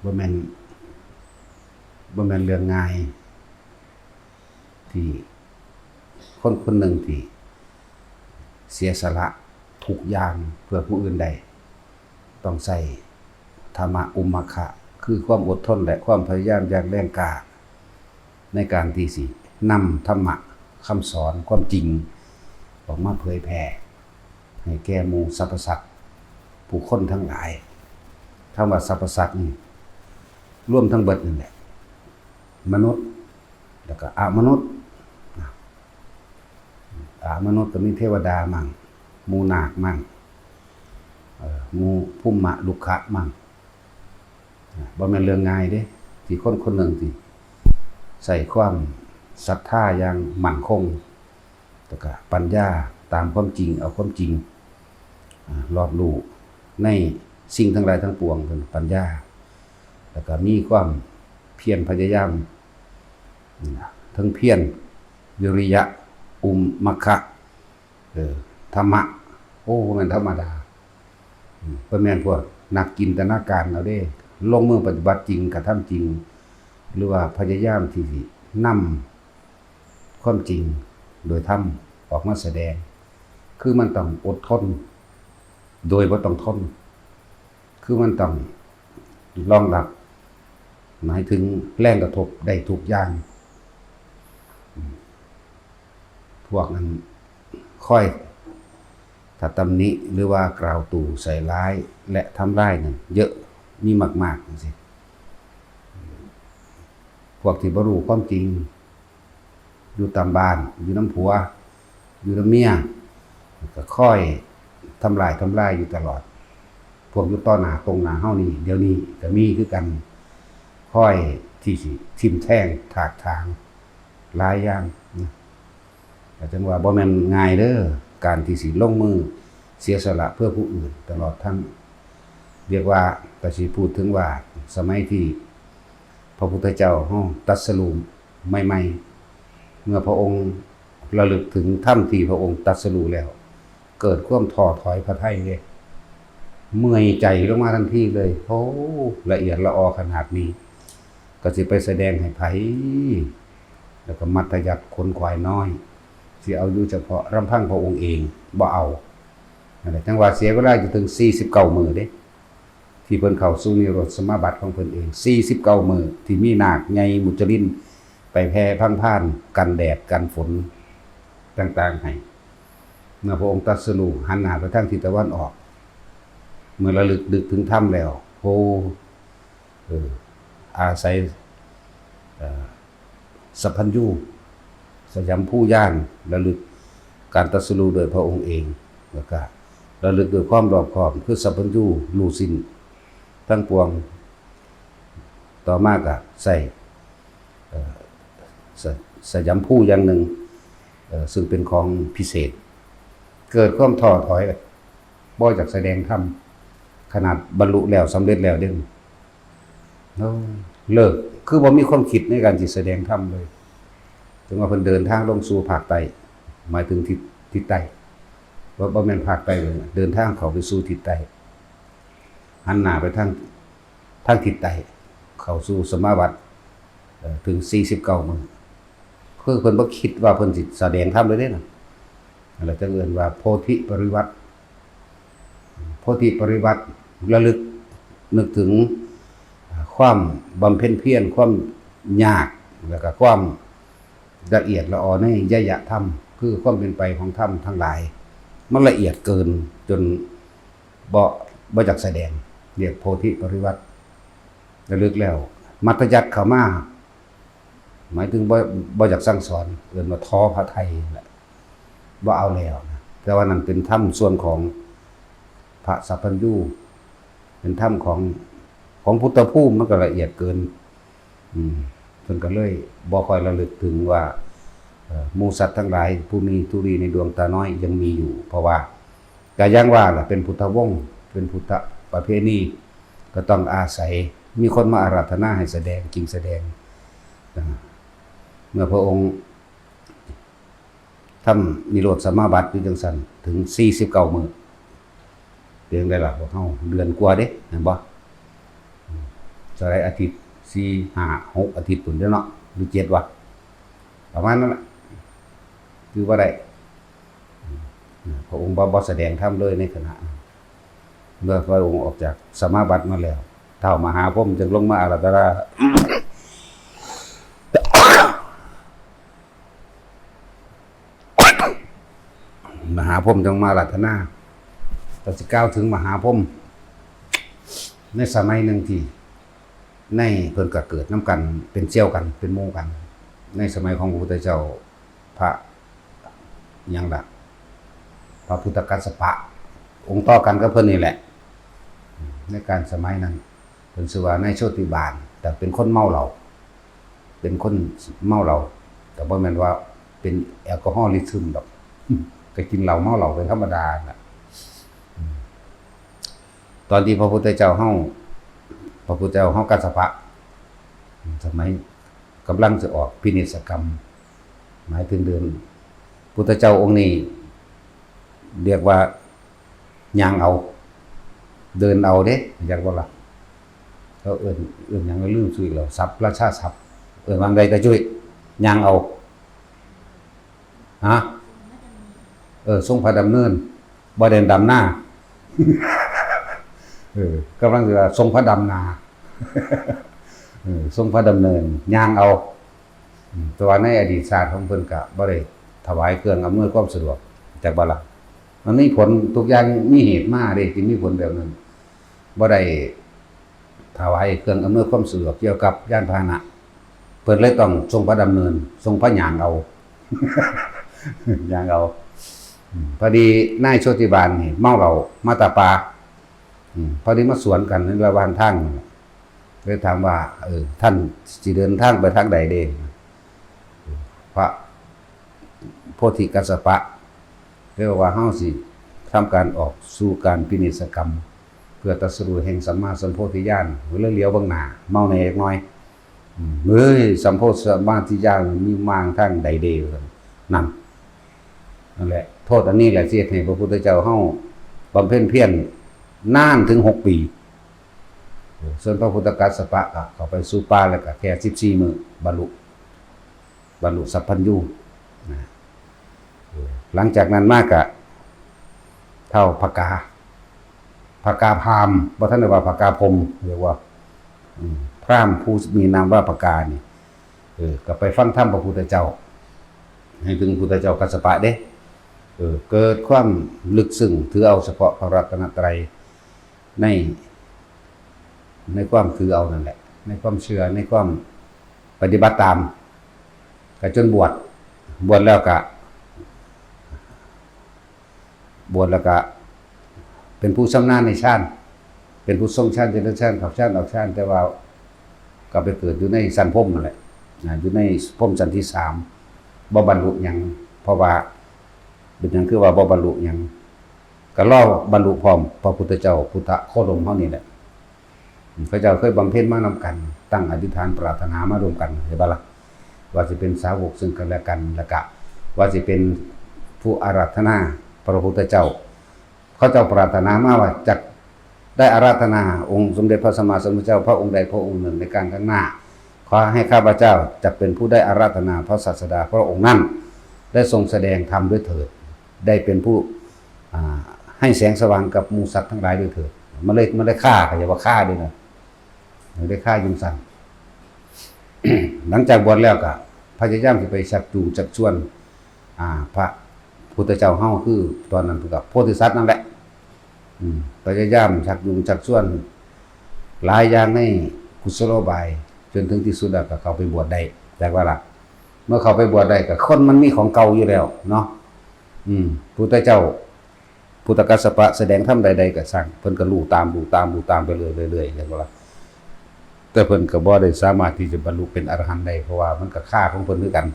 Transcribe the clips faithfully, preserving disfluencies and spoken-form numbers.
บ่แม่น บ่แม่นเรื่องง่าย ที่คนคนหนึ่งที่เสียสละทุกอย่างเพื่อผู้อื่นได้ ต้องใช้ธรรมะอุมมัคคะ คือความอดทนและความพยายามอย่างแรงกล้า ในการที่สินำธรรมะคำสอนความจริงออกมาเผยแผ่ ให้แก่หมู่สรรพสัตว์ผู้คนทั้งหลาย คำว่าสรรพสัตว์นี่รวมทั้งเบิดนั่นแหละ มนุษย์ แล้วก็อมนุษย์นะ อมนุษย์ก็มีเทวดามั่ง หมู่นาคมั่ง เอ่อ หมู่พุมมะรุกขะมั่ง นะ บ่แม่นเรื่องง่ายเด้ ที่คนคนหนึ่งที่ใช้ความศรัทธาอย่างมั่นคง แล้วก็ปัญญาตามความจริง เอาความจริง อ่า รอบรู้ในสิ่งทั้งหลายทั้งปวง เป็นปัญญา แล้วก็มีความเพียรพยายาม นี่นะ ทั้งเพียร วิริยะ อุมมัคคะ เออ ธรรมะ โอ้ บ่แม่นธรรมดา อืม บ่แม่นพวกนักจินตนาการเอาเด้ ลงมือปฏิบัติจริง กระทำจริง หรือว่าพยายามที่สินำความจริงโดยธรรมออกมาแสดง คือมันต้องอดทน โดยบ่ต้องทน คือมันต้องรองรับ หมายถึงแรงกระทบได้ทุกอย่าง อืม พวกนั้นคอยถ้าตำหนิหรือว่ากล่าวตู่ใส่ร้ายและทำร้ายนั่นเยอะ มีมากๆจังซี้ พวกที่บ่รู้ความจริง อยู่ตามบ้าน อยู่นำผัว อยู่นำเมีย ก็คอยทำลาย ทำลายอยู่ตลอด พวกอยู่ต่อหน้าตรงหน้าเฮานี่ เดี๋ยวนี้ก็มีคือกัน คอยที่สิทิ่มแทงถากถางหลายอย่างนะ ก็จั่งว่าบ่แม่นง่ายเด้อ การที่สิลงมือเสียสละเพื่อผู้อื่น ตลอดทั้ง เรียกว่า ก็สิพูดถึงว่าสมัยที่พระพุทธเจ้าเฮาตรัสรู้ใหม่ๆ เมื่อพระองค์ระลึกถึงธรรมที่พระองค์ตรัสรู้แล้ว เกิดความท้อถอยพระทัยเลย เมื่อยใจลงมาทันทีเลย โอ้ ละเอียดละออขนาดนี้ ก็สิไปแสดงให้ไผ แล้วก็มัธยัสถ์ขนขวายน้อย สิเอาอยู่เฉพาะลำพังพระองค์เอง บ่เอา นั่นแหละ จั่งว่าเสียเวลาอยู่ถึงสี่สิบเก้ามื้อเด้ ที่เพิ่นเข้าสู่นิโรธสมาบัติของเพิ่นเอง สี่สิบเก้ามื้อ ที่มีนาคใหญ่มุจลิน ไปแผ่พังพาน กันแดด กันฝนต่างๆให้ เมื่อพระองค์ตรัสรู้ หันหน้าไปทางทิศตะวันออก เมื่อระลึกนึกถึงธรรมแล้ว โอ้ เออ อาศัย เอ่อ สัพพัญญู สยามภูญาณ ระลึกการตรัสรู้โดยพระองค์เอง แล้วก็ระลึกด้วยความรอบคอบ คือสัพพัญญู รู้สิ้นทั้งปวง ต่อมาก็ใช้ เอ่อ ส-, สยามภูอย่างหนึ่ง เอ่อ ซึ่งเป็นของพิเศษ เกิดความท้อถอย บ่อยากแสดงธรรม ขนาดบรรลุแล้ว สำเร็จแล้วเด้ โอ้ เลิก คือบ่มีความคิดในการสิแสดงธรรมเลย ถึงว่าเพิ่นเดินทางลงสู่ภาคใต้ หมายถึงทิศ ทิศใต้ บ่ บ่แม่นภาคใต้เลย เดินทางเข้าไปสู่ทิศใต้ หันหน้าไปทาง ทางทิศใต้ เข้าสู่สมาบัติ เอ่อ ถึงสี่สิบเก้ามื้อ คือเพิ่นบ่คิดว่าเพิ่นสิแสดงธรรมเลยเด้นะ นั่นแหละจั่งเอิ้นว่าโพธิปริวัติ โพธิปริวัติ ระลึกนึกถึงความบำเพ็ญเพียร ความยาก แล้วก็ความละเอียดละออในไยยะธรรม คือความเป็นไปของธรรมทั้งหลาย มันละเอียดเกินจนบ่ บ่อยากแสดง เรียกโพธิปริวัติ ระลึกแล้ว มัธยัสถ์เข้ามา หมายถึงบ่ บ่อยากสั่งสอน เอิ้นว่าท้อพระทัยนั่นแหละ บ่เอาแล้วนะ แต่ว่านั่นเป็นธรรมส่วนของพระสัพพัญญู เป็นธรรมของ ของพุทธภูมิ มันก็ละเอียดเกิน อืม เพิ่นก็เลยบ่ค่อยระลึกถึงว่า เอ่อ หมู่สัตว์ทั้งหลาย ผู้มีธุลีในดวงตาน้อยยังมีอยู่ เพราะว่า ก็อย่างว่าล่ะ เป็นพุทธวงศ์ เป็นพุทธประเพณี ก็ต้องอาศัยมีคนมาอาราธนาให้แสดง จึงแสดง อ่า เมื่อพระองค์ทำนิโรธสมาบัติอยู่จั่งซั่น ถึงสี่สิบเก้ามื้อ เป็นจั่งใดล่ะพวกเฮา เดือนกว่าเด้ แม่นบ่ อืม เท่าไหร่อาทิตย์ สี่ ห้า หก อาทิตย์พุ้นเด้อเนาะ หรือ เจ็ด วะ ประมาณนั้นล่ะ คือบ่ได้ พระองค์บ่ บ่แสดงธรรมเลยในขณะนั้น เมื่อพระองค์ออกจากสมาบัติมาแล้ว ท้าวมหาพรหมจึงลงมาอาราธนา มหาพรหมจั่งมาอาราธนา ก็สิกล่าวถึงมหาพรหม ในสมัยหนึ่งที่ ในเพิ่นก็เกิดนำกัน เป็นเสี่ยวกัน เป็นหมู่กัน ในสมัยของพระพุทธเจ้า พระหยังล่ะ พระพุทธกัสสปะ องค์ต่อกันกับเพิ่นนี่แหละ ในการสมัยนั้น เพิ่นชื่อว่านายโชติบาล แต่เป็นคนเมาเหล้า เป็นคนเมาเหล้า แต่บ่แม่นว่าเป็นแอลกอฮอลิซึมดอก ก็กินเหล้าเมาเหล้าเป็นธรรมดาน่ะ ตอนที่พระพุทธเจ้าเฮา พระพุทธเจ้าเฮากัสสปะ สมัยกำลังจะออกพินิจกรรม หมายถึงเดิน พุทธเจ้าองค์นี้ เรียกว่าย่างเอา เดินเอาเด้ อยากบ่ล่ะ เขาเอิ้น เอิ้นหยังลืมชื่อแล้ว ศัพท์ราชาศัพท์ เอิ้นว่าไดก็จุ้ย ย่างเอา ฮะ เออ ทรงพระดำเนิน บ่ได้ดำหน้า เออกำลังสิว่าทรงพระดำนา เออ ทรงพระดำเนิน ย่างเอา อืม แต่ว่าในอดีตชาติของเพิ่นก็บ่ได้ถวายเครื่องอำนวยความสะดวก จักบ่ล่ะ มันมีผล ทุกอย่างมีเหตุมาเด้ จึงมีผลแบบนั้น บ่ได้ถวายเครื่องอำนวยความสะดวกเกี่ยวกับยานพาหนะ เพิ่นเลยต้องทรงพระดำเนิน ทรงพระย่างเอา ย่างเอา อืม พอดีนายโชติบาลนี่เมาเหล้ามาตาปา อืม พอดีมาสวนกันในระหว่างทางนั่นแหละ เลยถามว่า เออ ท่านสิเดินทางไปทางใดเด้ พระโพธิกัสสปะ เรียกว่าเฮาสิทำการออกสู่การพินิจกรรม เพื่อตรัสรู้แห่งสัมมาสัมโพธิญาณ เลยเหลียวเบิ่งหน้า เมาแหน่จักหน่อย อืม เฮ้ย สัมโพธิสมาธิญาณมีมางทางใดเด้ นั่น นั่นแหละ โทษอันนี้แหละที่เฮ็ดให้พระพุทธเจ้าเฮาบำเพ็ญเพียรนานถึงหกปี ส่วนพระพุทธกัสสปะก็เข้าไปสู่ป่าแล้วก็แค่สิบสี่มื้อบรรลุ บรรลุสัพพัญญูนะ หลังจากนั้นมากะท้าวพกา พกาพราหมณ์ บ่ทันได้ว่าพกาพรหม เรียกว่า อืม พราหมณ์ผู้มีนามว่าพกานี่ เออ ก็ไปฟังธรรมพระพุทธเจ้า ให้ถึงพุทธเจ้ากัสสปะเด้ เออ เกิดความลึกซึ้ง ถือเอาเฉพาะพระรัตนตรัย ใน ในความถือเอานั่นแหละ ในความเชื่อ ในความปฏิบัติตาม ก็จนบวช บวชแล้วก็ บวชแล้วก็เป็นผู้ชำนาญในฌาน เป็นผู้ทรงฌาน เจริญฌาน เข้าฌาน ออกฌาน แต่ว่าก็ไปเกิดอยู่ในชั้นพรหมนั่นแหละนะ อยู่ในพรหมชั้นที่สาม บ่บรรลุหยัง เพราะว่า เป็นหยังคือว่าบ่บรรลุหยัง ก็รอบรรลุพร้อมพระพุทธเจ้า พุทธโคดมเฮานี่แหละ เขาเจ้าเคยบำเพ็ญมานำกัน ตั้งอธิษฐานปรารถนามาร่วมกัน เห็นบ่ล่ะ ว่าสิเป็นสาวกซึ่งกันและกัน แล้วก็ว่าสิเป็นผู้อาราธนาพระพุทธเจ้า เขาเจ้าปรารถนามาว่าจักได้อาราธนาองค์สมเด็จพระสัมมาสัมพุทธเจ้าพระองค์ใดพระองค์หนึ่งในการข้างหน้า ขอให้ข้าพเจ้าจักเป็นผู้ได้อาราธนาพระศาสดาพระองค์นั้น ได้ทรงแสดงธรรมด้วยเถิด ได้เป็นผู้ อ่า ให้แสงสว่างกับหมู่สัตว์ทั้งหลายด้วยเถิด มันเลย มันเลยฆ่า เขาเรียกว่าฆ่าด้วยนะ มันเลยฆ่ายุงสัน หลังจากบวชแล้วก็พยายามสิไปชักจูงชักชวน อ่า พระพุทธเจ้าเฮาคือตอนนั้นเพิ่นก็โพธิสัตว์นั่นแหละ อืม พยายามชักจูงชักชวน หลายอย่างในกุศโลบาย จนถึงที่สุดแล้วก็เข้าไปบวชได้ แต่ว่าล่ะ เมื่อเข้าไปบวชได้ก็คนมันมีของเก่าอยู่แล้วเนาะ อืม พุทธเจ้า พุทธกัสสปะแสดงธรรมใดๆก็ช่าง เพิ่นก็รู้ตาม รู้ตาม รู้ตามไปเรื่อยๆ เรื่อยๆ เห็นบ่ล่ะ แต่เพิ่นก็บ่ได้สามารถที่จะบรรลุเป็นอรหันต์ได้ เพราะว่ามันก็ฆ่าของเพิ่นคือกัน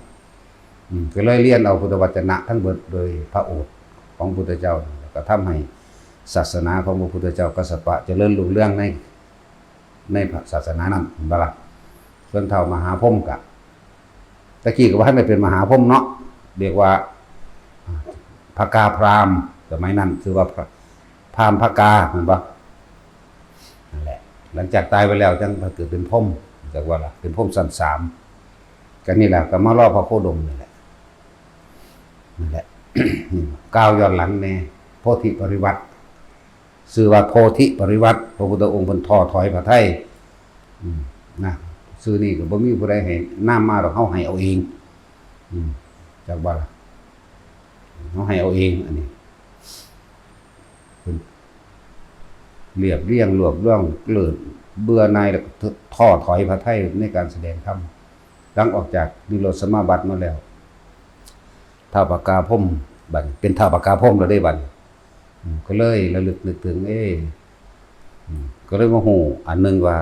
อืม ก็เลยเรียนเอาพุทธวจนะทั้งเบิดโดยพระโอษฐ์ของพุทธเจ้า แล้วก็ทำให้ศาสนาของพระพุทธเจ้ากัสสปะเจริญรุ่งเรืองใน ในพระศาสนานั้น เห็นบ่ล่ะ ส่วนท้าวมหาพรหมก็ ตะกี้ก็บ่ทันได้เป็นมหาพรหมเนาะ เรียกว่า พกาพราหมณ์ สมัยนั้นชื่อว่าพระ พราหมณ์พกา แม่นบ่ นั่นแหละ หลังจากตายไปแล้วจังไปเกิดเป็นพรหม จักว่าล่ะ เป็นพรหมชั้นสาม ก็นี่แหละ ก็มารอพระโคดมนี่แหละ นั่นแหละ กล่าวย้อนหลังแน่ โพธิปริวัติ ชื่อว่าโพธิปริวัติ พระพุทธองค์เพิ่นท้อถอยพระทัย อืม นะ ชื่อนี้ก็บ่มีผู้ใดให้นามมาดอก เฮาให้เอาเอง อืม จักว่าล่ะ เฮาให้เอาเอง อันนี้ เพิ่นเรียบเรียงรวบรวมเกิดเบื่อหน่าย แล้วก็ท้อถอยพระทัยในการแสดงธรรม หลังออกจากนิโรธสมาบัติมาแล้ว ท้าวปากาพรหม บัดนี้เป็นท้าวปากาพรหมแล้วเด้บัดนี้ อืม ก็เลยระลึกนึกถึง เอ้ อืม ก็เลยมาฮู้อันหนึ่งว่า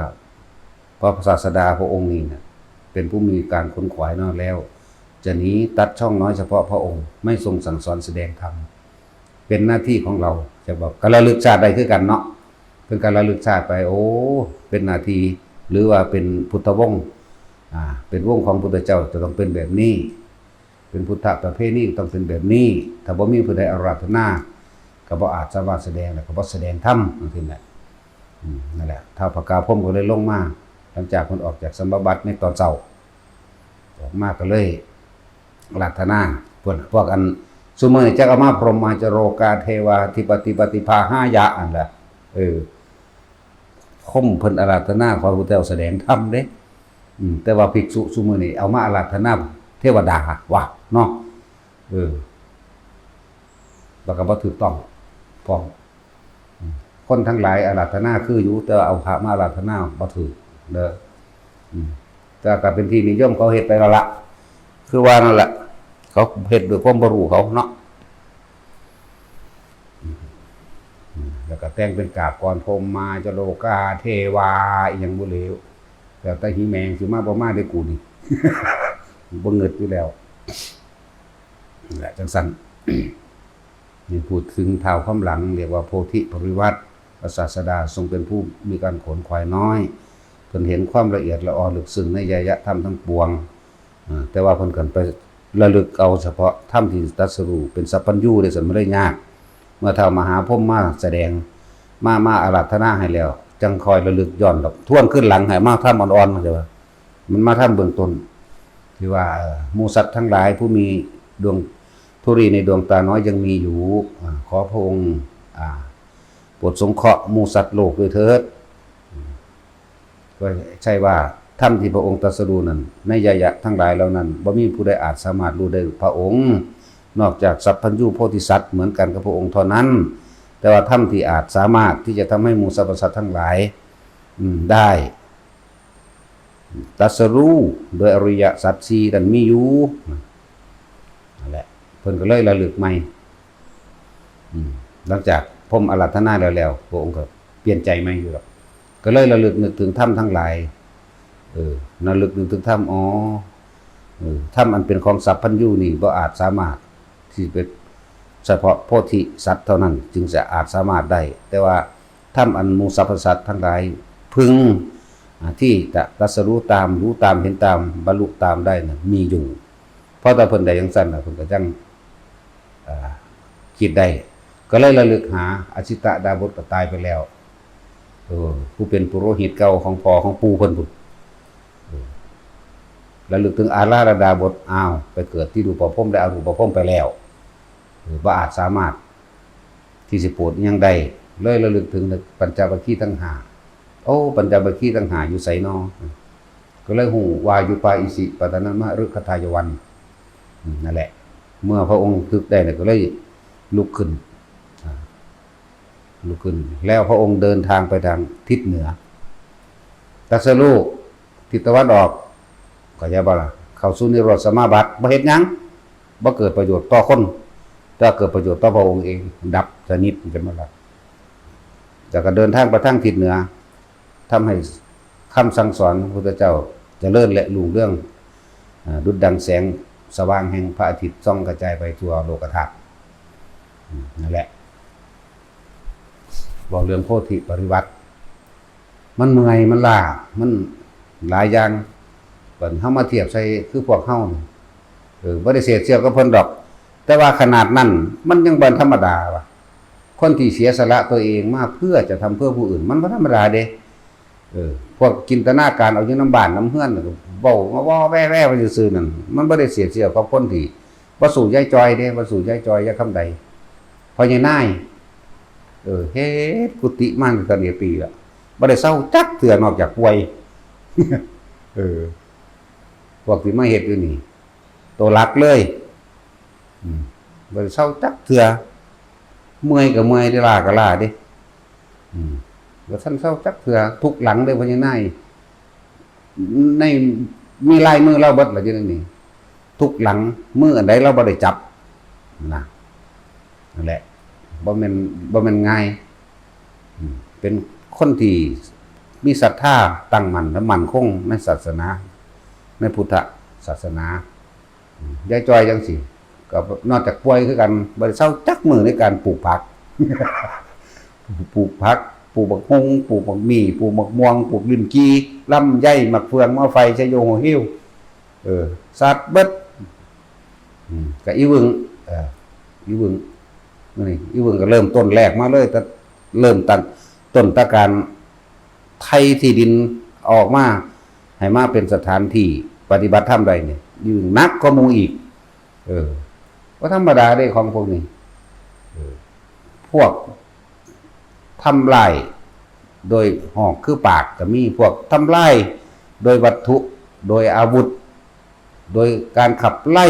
พระศาสดาพระองค์นี้น่ะ เป็นผู้มีการขนขวายน้อยแล้ว จะหนีตัดช่องน้อยเฉพาะพระองค์ ไม่ทรงสั่งสอนแสดงธรรม เป็นหน้าที่ของเรา จะบอกก็ระลึกชาติได้คือกันเนาะ เป็นการระลึกชาติไป โอ้ เป็นหน้าที่ หรือว่าเป็นพุทธวงศ์ อ่า เป็นวงศ์ของพุทธเจ้าจะต้องเป็นแบบนี้ เป็นพุทธประเพณีต้องเป็นแบบนี้ ถ้าบ่มีผู้ใดอาราธนา ก็บ่อาจสามารถแสดง แล้วก็บ่แสดงธรรมจังซี้แหละ อืม นั่นแหละ ท้าวปากาพรหมก็เลยลงมา หลังจากเพิ่นออกจากสมาบัติในตอนเช้า ออกมาก็เลยอาราธนา พวก พวกอัน ซุมื้อนี้จักเอามา พรหมาจโรกาเทวาธิปติปฏิภาหายะ อันละ เออ พรหมเพิ่นอาราธนาขอให้พุทธเจ้าแสดงธรรมเด้ อืม แต่ว่าภิกษุซุมื้อนี้เอามาอาราธนาเทวดาว่ะเนาะ เออ แล้วก็บ่ถูกต้องพร้อม อืม คนทั้งหลายอาราธนาคืออยู่ แต่ว่าเอาพระมาอาราธนาบ่ถูกเด้อ อืม แต่ก็เป็นที่นิยมเขาเฮ็ดไปแล้วล่ะ คือว่านั่นแหละ เขาเฮ็ดด้วยความบ่รู้เขาเนาะ อืม แล้วก็แต่งเป็นกราบก่อน พรหมาจโรกาเทวา อีหยังบ่เหลว แล้วแต่หิแมงสิมาบ่มาเด้อกูนี่ บ่เงิดอยู่แล้ว นั่นแหละจังซั่น นี่พูดถึงท้าวความหลัง เรียกว่าโพธิปริวัติ พระศาสดาทรงเป็นผู้มีการขนขวายน้อย เพิ่นเห็นความละเอียดละออลึกซึ้งในไวยธรรมทั้งปวง อ่า แต่ว่าเพิ่นก็ไประลึกเอาเฉพาะธรรมที่ตรัสรู้เป็นสัพพัญญูเด้ ซั่นมันเลยยาก เมื่อท้าวมหาพรหมมาแสดง มา มาอาราธนาให้แล้ว จั่งค่อยระลึกย้อนดอก ทวนคืนหลังให้มาธรรมอ่อนๆ เข้าใจบ่ มันมาธรรมเบื้องต้น ที่ว่า เอ่อ หมู่สัตว์ทั้งหลายผู้มีดวงธุลีในดวงตาน้อยยังมีอยู่ อ่า ขอพระองค์ อ่า โปรดสงเคราะห์หมู่สัตว์โลกด้วยเถิด ก็ใช่ว่าธรรมที่พระองค์ตรัสรู้นั้น ในไวยธรรมทั้งหลายเหล่านั้น บ่มีผู้ใดอาจสามารถรู้ได้พระองค์ นอกจากสัพพัญญูโพธิสัตว์เหมือนกันกับพระองค์เท่านั้น แต่ว่าธรรมที่อาจสามารถที่จะทำให้หมู่สรรพสัตว์ทั้งหลาย อืม ได้ ตรัสรู้โดยอริยสัจสี่นั้นมีอยู่ นั่นแหละ เพิ่นก็เลยระลึกใหม่ อืม หลังจากพรหมอาราธนาแล้วแล้ว พระองค์ก็เปลี่ยนใจใหม่อยู่ดอก ก็เลยระลึกนึกถึงธรรมทั้งหลาย เออ ระลึกนึกถึงธรรม อ๋อ เออ ธรรมอันเป็นของสัพพัญญูนี่บ่อาจสามารถที่เป็นเฉพาะโพธิสัตว์เท่านั้นจึงจะอาจสามารถได้ แต่ว่าธรรมอันหมู่สรรพสัตว์ทั้งหลายพึง อ่า ที่จะตรัสรู้ตาม รู้ตาม เห็นตาม บรรลุตามได้น่ะ มีอยู่ พอแต่เพิ่นได้จั่งซั่นน่ะ เพิ่นก็จั่ง อ่า คิดได้ ก็เลยระลึกหา อสิตดาบสก็ตายไปแล้ว เออ ผู้เป็นปุโรหิตเก่าของพ่อของปู่เพิ่นพุ้น เออ ระลึกถึงอาราธดาบส อ้าว ไปเกิดที่รูปภพและอรูปภพไปแล้ว เออ บ่อาจสามารถที่สิโปรดอิหยังได้ เลยระลึกถึงปัญจวัคคีย์ทั้งห้า โอ้ ปัญจวัคคีย์ทั้งห้าอยู่ไสน้อ ก็เลยฮู้ วายุปาอิสิปตนมฤคทายวัน อืม นั่นแหละ เมื่อพระองค์ระลึกได้แล้วก็เลยลุกขึ้น อ่า ลุกขึ้น แล้วพระองค์เดินทางไปทางทิศเหนือ ตรัสรู้ทิศตะวันออก เข้าใจบ่ล่ะ เข้าสู่นิโรธสมาบัติ บ่เฮ็ดหยัง บ่เกิดประโยชน์ต่อคน แต่เกิดประโยชน์ต่อพระองค์เอง ดับสนิท เข้าใจบ่ล่ะ แล้วก็เดินทางไปทางทิศเหนือ ทำให้คำสั่งสอนพระพุทธเจ้าเจริญและรุ่งเรือง อ่า ดุจดังแสงสว่างแห่งพระอาทิตย์ส่องกระจายไปทั่วโลกธาตุ อืม นั่นแหละ บอกเรื่องโพธิปริวัติ มันเมื่อย มันล้า มันหลายอย่าง บัดนี้เฮามาเทียบใส่คือพวกเฮานี่ เออ บ่ได้เสียเสี้ยวกับเพิ่นดอก แต่ว่าขนาดนั้นมันยังบ่ธรรมดาว่ะ คนที่เสียสละตัวเองมาเพื่อจะทำเพื่อผู้อื่น มันบ่ธรรมดาเด้ เออ พวกจินตนาการเอาอยู่นำบ้านนำเฮือนน่ะ ก็เว้ามาว่อแว่ๆ ไปซื่อๆ นั่น มันบ่ได้เสียเสียกับคนที่ บ่สู้ยายจอยเด้ บ่สู้ยายจอย ยายคำใด พ่อใหญ่นาย เออ เฮ็ดกุฏิมาตั้งแต่ปีละ บ่ได้เซาจักเทื่อนอกจากป่วย เออ พวกที่มาเฮ็ดอยู่นี่ ตัวหลักเลย อืม บ่ได้เซาจักเทื่อ เมื่อยก็เมื่อยเด้ ล้าก็ล้าเด้ อืม บ่ทันเซาจักเทื่อ ทุกหลังเด้ พ่อใหญ่นาย ใน มีลายมือลาวเบิดล่ะอยู่ในนี้ ทุกหลัง มืออันใดลาวบ่ได้จับ นะ นั่นแหละ บ่แม่น บ่แม่นง่าย อืม เป็นคนที่มีศรัทธาตั้งมั่นและมั่นคงในศาสนา ในพุทธศาสนา อืม ยายจอยจังซี้ ก็นอกจากป่วยคือกัน บ่ได้เซาจักมื้อในการปลูกผัก ปลูกผัก ปลูกบักฮุ่ง ปลูกบักมี่ ปลูกบักม่วง ปลูกลิ้นจี่ ลำไย หมากเฟือง หม้อไฟ ชะโย หัวหิ้ว เออ สัตว์เบิด อืม ก็อีวึง เออ อีวึง นี่ อีวึงก็เริ่มต้นแรกมาเลย แต่เริ่มตั้งต้นตะการไถ่ที่ดินออกมา ให้มาเป็นสถานที่ปฏิบัติธรรมได้นี่ อีวึงหนักกว่าหมู่อีก เออ บ่ธรรมดาเด้ของพวกนี้ เออ พวกทำลายโดยหอกคือปากก็มี พวกทำลายโดยวัตถุ โดยอาวุธ โดยการขับไล่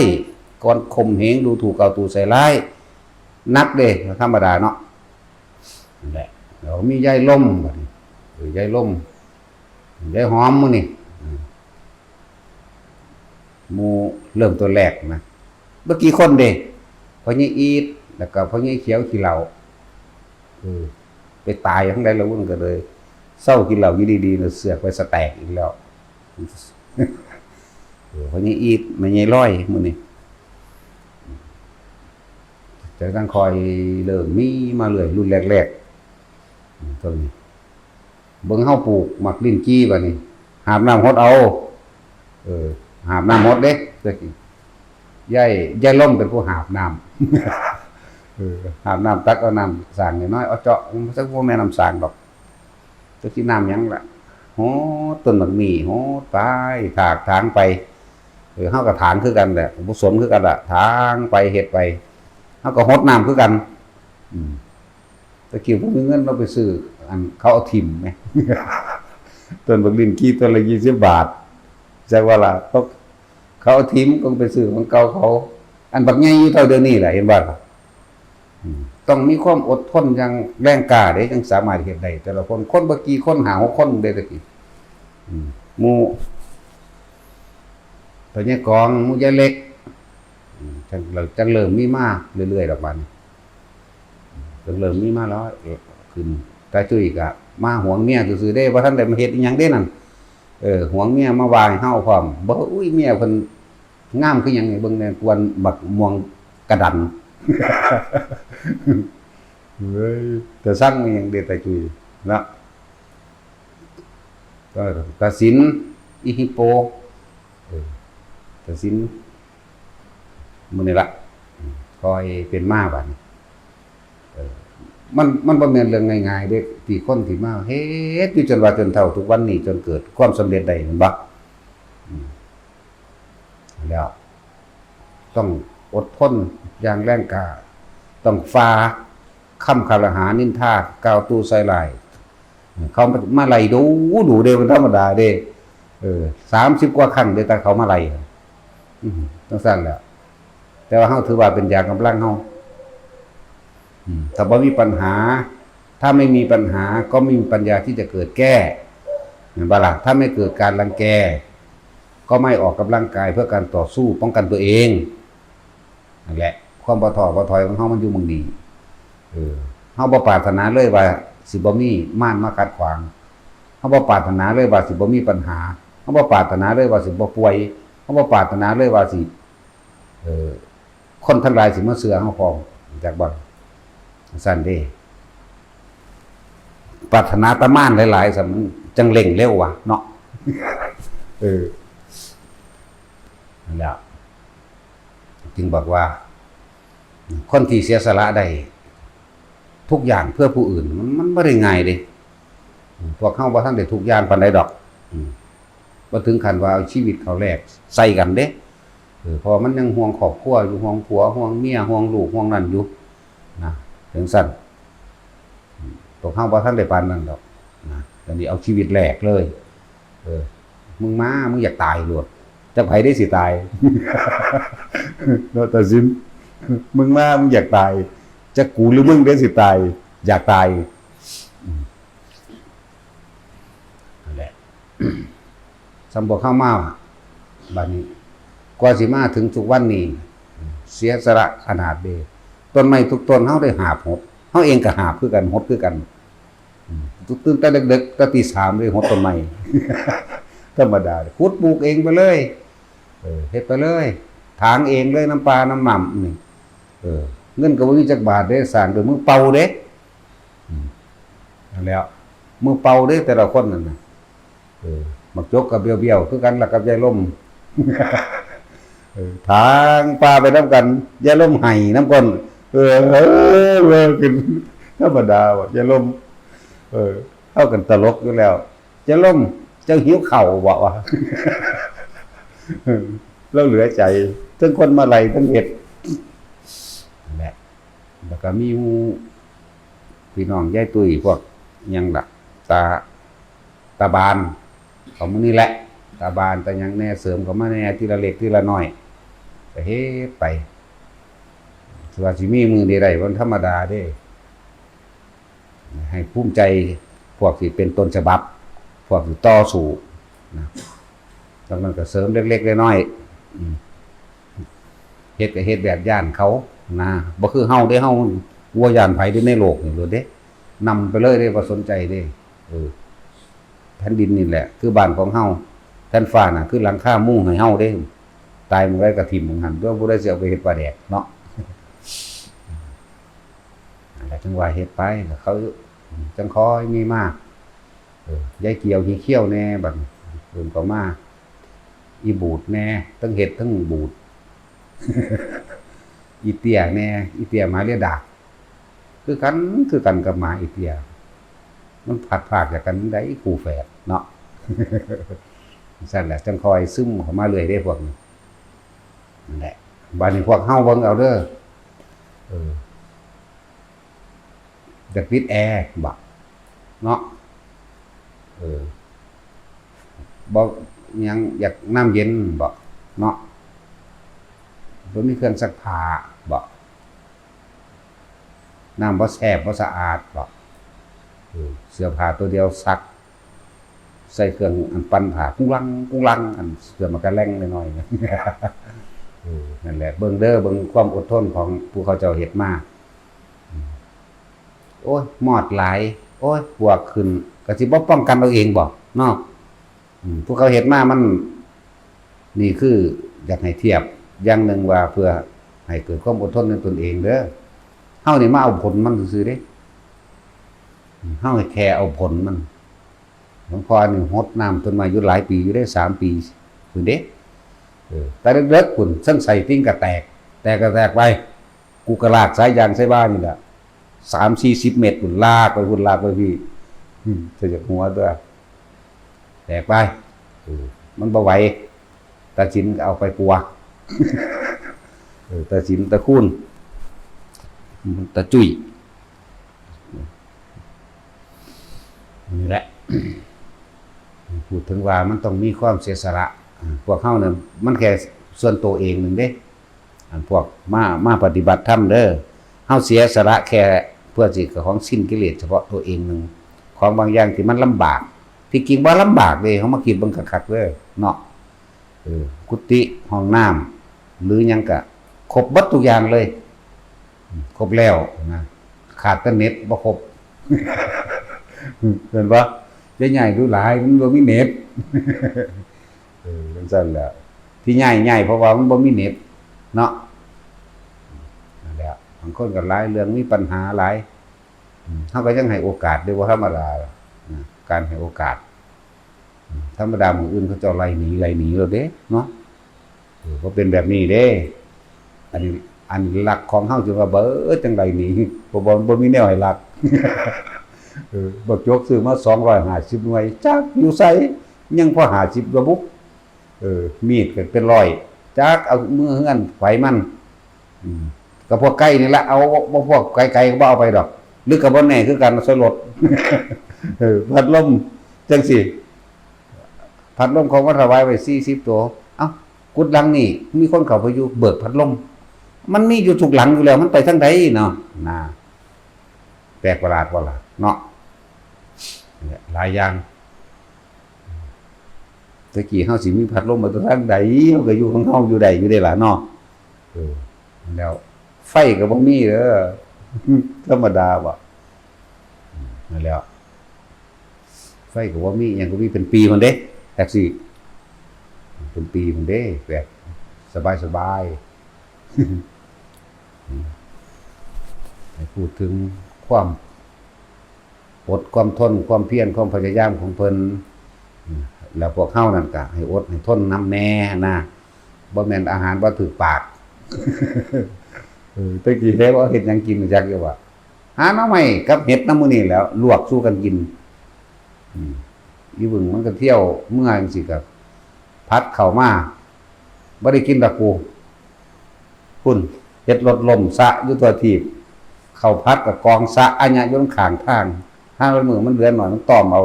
การข่มเหง ดูถูก เอาตูใส่ร้าย หนักเด้ ธรรมดาเนาะ นั่นแหละ แล้วมียายลมบัดนี้ เออ ยายลม ยายหอมหมู่นี่ อืม หมู่เริ่มตัวแรกนะ บ่กี่คนเด้ พ่อใหญ่อีท แล้วก็พ่อใหญ่เขียวขี้เหล้า เออ ไปตายทางใดแล้ว มันก็เลยเซากินเหล้าอยู่ดีๆ แล้วเสือกไปสแต็กอีกแล้ว เออ พ่อใหญ่อีท แม่ใหญ่ลอย หมู่นี่ จั่งค่อยเริ่มมีมาเรื่อย รุ่นแรกๆ อืม เท่านี้ เบิ่งเฮาปลูกหมากลิ้นจี่บัดนี้ หาบน้ำหดเอา เออ หาบน้ำหดเด้ แต่กี้ ยาย ยายลมเป็นผู้หาบน้ำ เออ หาบน้ำ ตักเอาน้ำสร้างน้อยๆ เอาเจาะ มันจักบ่แม่นน้ำสร้างดอก จักสิน้ำหยังล่ะ โหดต้นบักมี่ โหดไป ถากถางไป เออ เฮาก็ถางคือกันแหละ ผสมคือกันล่ะ ถางไป เฮ็ดไป เฮาก็หดน้ำคือกัน อืม แต่กี้บ่มีเงิน เราไปซื้อ อันเขาเอาถิ่มแหม ต้นบักลิ้นจี่ต้นละยี่สิบบาท จักว่าล่ะ เขา เขาเอาถิ่ม ก็ไปซื้อของเก่าเขา อันบักใหญ่อยู่เท่าเดี๋ยวนี้แหละ เห็นบ่ล่ะ อืม ต้องมีความอดทนอย่างแรงกล้าเด้ จั่งสามารถเฮ็ดได้ แต่ละคน คนบ่กี่คน ห้าหกคนเด้ แต่กี้ อืม หมู่ พ่อใหญ่กอง หมู่ยายเล็ก อืม จั่ง จั่งเริ่มมีมาเรื่อยๆ ดอกบัดนี้ จั่งเริ่มมีมาแล้ว เออ ขึ้น ตาจุ้ยก็มาหวงเมียซื่อๆ เด้ บ่ทันได้มาเฮ็ดอิหยังเด้นั่น เออ หวงเมียมาว่าให้เฮาพร้อม บ่ อุ้ย เมียเพิ่นงามคือหยังนี่ เบิ่งแน่ กวนบักม่วงกระดัน เฮ้ย แต่สั่งอิหยังเด้ ตาจุ้ยเนาะ ก็ตัดสิน อีฮิปโป เออ ตัดสิน มื้อนี้ละ อืม ค่อยเป็นมาบัดนี้ เออ มัน มันบ่แม่นเรื่องง่ายๆเด้ ที่คนที่มาเฮ็ดอยู่จนว่าจนเฒ่าทุกวันนี้ จนเกิดความสำเร็จได้ แม่นบ่ อืม แล้ว ต้องอดทนอย่างแรงกล้า ต้องฝ่าคำคารหานินทากล่าวตู่ใส่ร้าย เขามาไล่ดูดูเด้ มันธรรมดาเด้ เออ สามสิบกว่าครั้งเด้ แต่เขามาไล่ อืม จั่งซั้นแหละ แต่ว่าเฮาถือว่าเป็นยากำลังเฮา อืม ถ้าบ่มีปัญหา ถ้าไม่มีปัญหาก็ไม่มีปัญญาที่จะเกิดแก้ แม่นบ่ล่ะ ถ้าไม่เกิดการรังแก ก็ไม่ออกกำลังกายเพื่อการต่อสู้ป้องกันตัวเอง นั่นแหละ ความบ่ท้อบ่ถอยของเฮามันอยู่หม่องนี้ เออ เฮาบ่ปรารถนาเลยว่าสิบ่มีมารมาขัดขวาง เฮาบ่ปรารถนาเลยว่าสิบ่มีปัญหา เฮาบ่ปรารถนาเลยว่าสิบ่ป่วย เฮาบ่ปรารถนาเลยว่าสิ เออ คนทั้งหลายสิมาเชื่อเฮาพร้อม จักบ่ ซั่นเด้ ปรารถนาแต่มารหลายๆ ซั่นมันจั่งเร่งเร็ววะเนาะ เออ นั่นแหละ จึงบอกว่า คนที่เสียสละได้ทุกอย่างเพื่อผู้อื่น มัน มันบ่ได้ง่ายเด้ พวกเฮาบ่ทันได้ทุกข์ยากปานใดดอก อืม บ่ถึงขั้นว่าเอาชีวิตเขาแลกใส่กันเด้ เออ เพราะว่ามันยังห่วงครอบครัวอยู่ ห่วงผัว ห่วงเมีย ห่วงลูก ห่วงนั่นอยู่ นะ จั่งซั้น อืม พวกเฮาบ่ทันได้ปานนั้นดอก นะ ตอนนี้เอาชีวิตแลกเลย เออ มึงมา มึงอยากตายโลด จักไผเด้สิตาย เนาะ ตาสิน มึงมา มึงอยากตาย จักกูหรือมึงเด้สิตาย อยากตาย อืม นั่นแหละ สำพวกเฮามา บัดนี้ กว่าสิมาถึงทุกวันนี้ เสียสละขนาดเด้ ต้นไม้ทุกต้นเฮาได้หาบหด เฮาเองก็หาบคือกัน หดคือกัน อืม ตื่นแต่ดึกๆ แต่ตีสามเลยหดต้นไม้ ธรรมดา ขุดปลูกเองไปเลย เออ เฮ็ดไปเลย ถางเองเลย น้ำปลาน้ำหม่ำนี่ เออ เงินก็บ่มีจักบาทเด้ สร้างโดยมือเปล่าเด้ อืม นั่นแหล้ว มือเปล่าเด้ แต่ละคนนั่นน่ะ เออ บักจกก็เบี้ยวๆ คือกันล่ะกับยายลม เออ ถางป่าไปนำกัน ยายลมไห้นำก้น เออ เออ เออ ขึ้น ธรรมดาว่ะ ยายลม เออ เฮากันตลกอยู่แล้ว ยายลม เจ้าหิวข้าวบ่วะ เออ ลาวเหลือใจ เทิงคนมาไล่ เทิงเฮ็ด นั่นแหละ แล้วก็มีหมู่พี่น้องยายตุ้ย พวกหยังล่ะ ตา ตาบาน เขาหมู่นี้แหละ ตาบาน ตาหยังแหน่ เสริมเข้ามาแหน่ ทีละเล็กทีละน้อย ก็เฮ็ดไป สิว่าสิมีมื้อนี้ได้ มันธรรมดาเด้ ให้ภูมิใจ พวกที่เป็นต้นฉบับ พวกที่ต่อสู้นะ แล้วมันก็เสริมเล็กๆน้อยๆ อืม เฮ็ดก็เฮ็ดแบบย้านเขานะ บ่คือเฮาเด้ เฮาบ่ย้านไผเด้ ในโลกนี่โลดเด้ นำไปเลยเด้ บ่สนใจเด้ เออ แผ่นดินนี่แหละ คือบ้านของเฮา แผ่นฟ้าน่ะ คือหลังคามุงให้เฮาเด้ ตายมื้อใดก็ถิ่มหม่องหั้น ตัวผู้ใดสิเอาไปเฮ็ดปลาแดกเนาะ นั่นแหละ จั่งว่าเฮ็ดไป แล้วเขาจั่งค่อยมีมา เออ ยายเกี่ยวขี้เขี้ยวแหน่ บัดนี้ เพิ่นก็มา อีบูดแหน่ ทั้งเฮ็ดทั้งบูด อีเตี้ยแหน่ อีเตี้ยหมาเลียดาก คือกัน คือกันกับหมาอีเตี้ย มันพลัดพรากจากกันได้คู่แฝดเนาะ ซั่นแหละ จั่งค่อยซึมเข้ามาเรื่อยเด้พวกนี้ นั่นแหละ บัดนี้พวกเฮาเบิ่งเอาเด้อ เออ อยากติดแอร์บ่ เนาะ เออ บ่ หยัง อยากน้ำเย็นบ่ เนาะ บ่มีเครื่องซักผ้าบ่ น้ำบ่แซ่บบ่สะอาดบ่ เออ เสื้อผ้าตัวเดียวซัก ใส่เครื่องอันปั่นผ้า กุ้งลัง กุ้งลัง อันเสื้อมันก็แล่งน้อยๆ เออ นั่นแหละ เบิ่งเด้อ เบิ่งความอดทนของผู้เขาเจ้าเฮ็ดมา อืม โอ้ย มอดหลาย โอ้ย ปวกขึ้น ก็สิบ่ป้องกันเอาเองบ่ เนาะ อืม ผู้เขาเฮ็ดมามัน นี่คืออยากให้เทียบอย่างหนึ่งว่าเพื่อให้เกิดความอดทนในตนเองเด้อ เฮานี่มาเอาผลมันซื่อๆเด้ อืม เฮาแค่เอาผลมัน หลวงพ่อนี่หดน้ำต้นไม้อยู่หลายปีอยู่เด้ สามปีพุ้นเด้ เออ แต่เด็กๆพุ้น ซั่นไส้ติ่งก็แตก แตกก็แตกไป กูก็ลากสายยางใส่บ้านนี่แหละ สามสี่สิบเมตรพุ้น ลากไปพุ้น ลากไปพี้ อืม ใส่จากหัวตัว แตกไป เออ มันบ่ไหว ตาสินก็เอาไปปัว เออ ตาสิน ตาคูณ ตาจุ้ย นี่แหละ พูดถึงว่ามันต้องมีความเสียสละ อ่า พวกเฮาเนี่ยมันแค่ส่วนตัวเองหนึ่งเด้ อันพวกมา มาปฏิบัติธรรมเด้อ เฮาเสียสละแค่เพื่อสิของสิ้นกิเลสเฉพาะตัวเองหนึ่ง ของบางอย่างที่มันลำบาก ที่จริงบ่ลำบากเด้ เฮามาคิดเบิ่งคักๆเด้อ เนาะ เออ กุฏิ ห้องน้ำ หรือหยังก็ครบเบิดทุกอย่างเลย อืม ครบแล้วนะ ขาดแต่เน็ตบ่ครบ เห็นปะ จะย้ายดูหลาย มันบ่มีเน็ต เออ จั่งซั่นแหละ ที่ย้าย ย้ายเพราะว่ามันบ่มีเน็ต เนาะ นั่นแหละ บางคนก็หลายเรื่อง มีปัญหาหลาย อืม เฮาก็ยังให้โอกาสเด้ บ่ธรรมดานะ การให้โอกาส อืม ธรรมดามื้ออื่นเขาเจ้าไล่หนี ไล่หนีแล้วเด้ เนาะ เออ บ่เป็นแบบนี้เด้ อันนี้ อันลักของเฮาจั่งว่าเบิด จั่งไล่หนี เพราะบ่ บ่มีแนวให้ลัก เออ บักจกซื้อมาสองร้อยห้าสิบหน่วย จักอยู่ไส ยังพอห้าสิบละบุ เออ มีดก็เป็นร้อย จักเอามือเฮือนไผมัน อืม ก็พวกใกล้นี่ละ เอา บ่ พวกไกลๆก็บ่เอาไปดอก หรือก็บ่แน่คือกัน ใส่รถ เออ พัดลม จังซี่ พัดลมเขามาถวายไว้สี่สิบตัว เอ้า กุฏิหลังนี่ มีคนเข้าไปอยู่เบิกพัดลม มันมีอยู่ทุกหลังอยู่แล้ว มันไปทางใดเนาะ นะ แปลกประหลาดบ่ล่ะ เนาะ เนี่ย หลายอย่าง แต่กี้เฮาสิมีพัดลมมาแต่ทางใด เฮาก็อยู่ของเฮาอยู่ได้อยู่เด้ล่ะเนาะ เออ แล้ว ไฟก็บ่มีเด้อ ธรรมดาบ่ นั่นแหล้ว ไฟก็บ่มี อิหยังก็มีเป็นปีพุ้นเด้ แท็กซี่ เป็นปีพุ้นเด้ แบบสบายๆ ให้พูดถึงความอด ความทน ความเพียร ความพยายามของเพิ่น แล้วพวกเฮานั่นก็ให้อดให้ทนนำแหน่นะ บ่แม่นอาหารบ่ถืกปาก เออ แต่กี้เฮ็ดว่าเฮ็ดหยังกินจักอยู่ว่า หาหน่อไม้กับเห็ดนำมื้อนี้แหล้ว ลวกสู่กันกิน อืม อีบึงมันก็เที่ยวเมือจั่งซี้ก็ผัดเข้ามา บ่ได้กินดอกกู พุ้น เห็ดรถล้มซะอยู่ทั่วทีป ข้าวผัดก็กองซะอะหยะอยู่ข้างทาง ห่าลางมื้อมันเหลือหน่อยมันต้อมเอา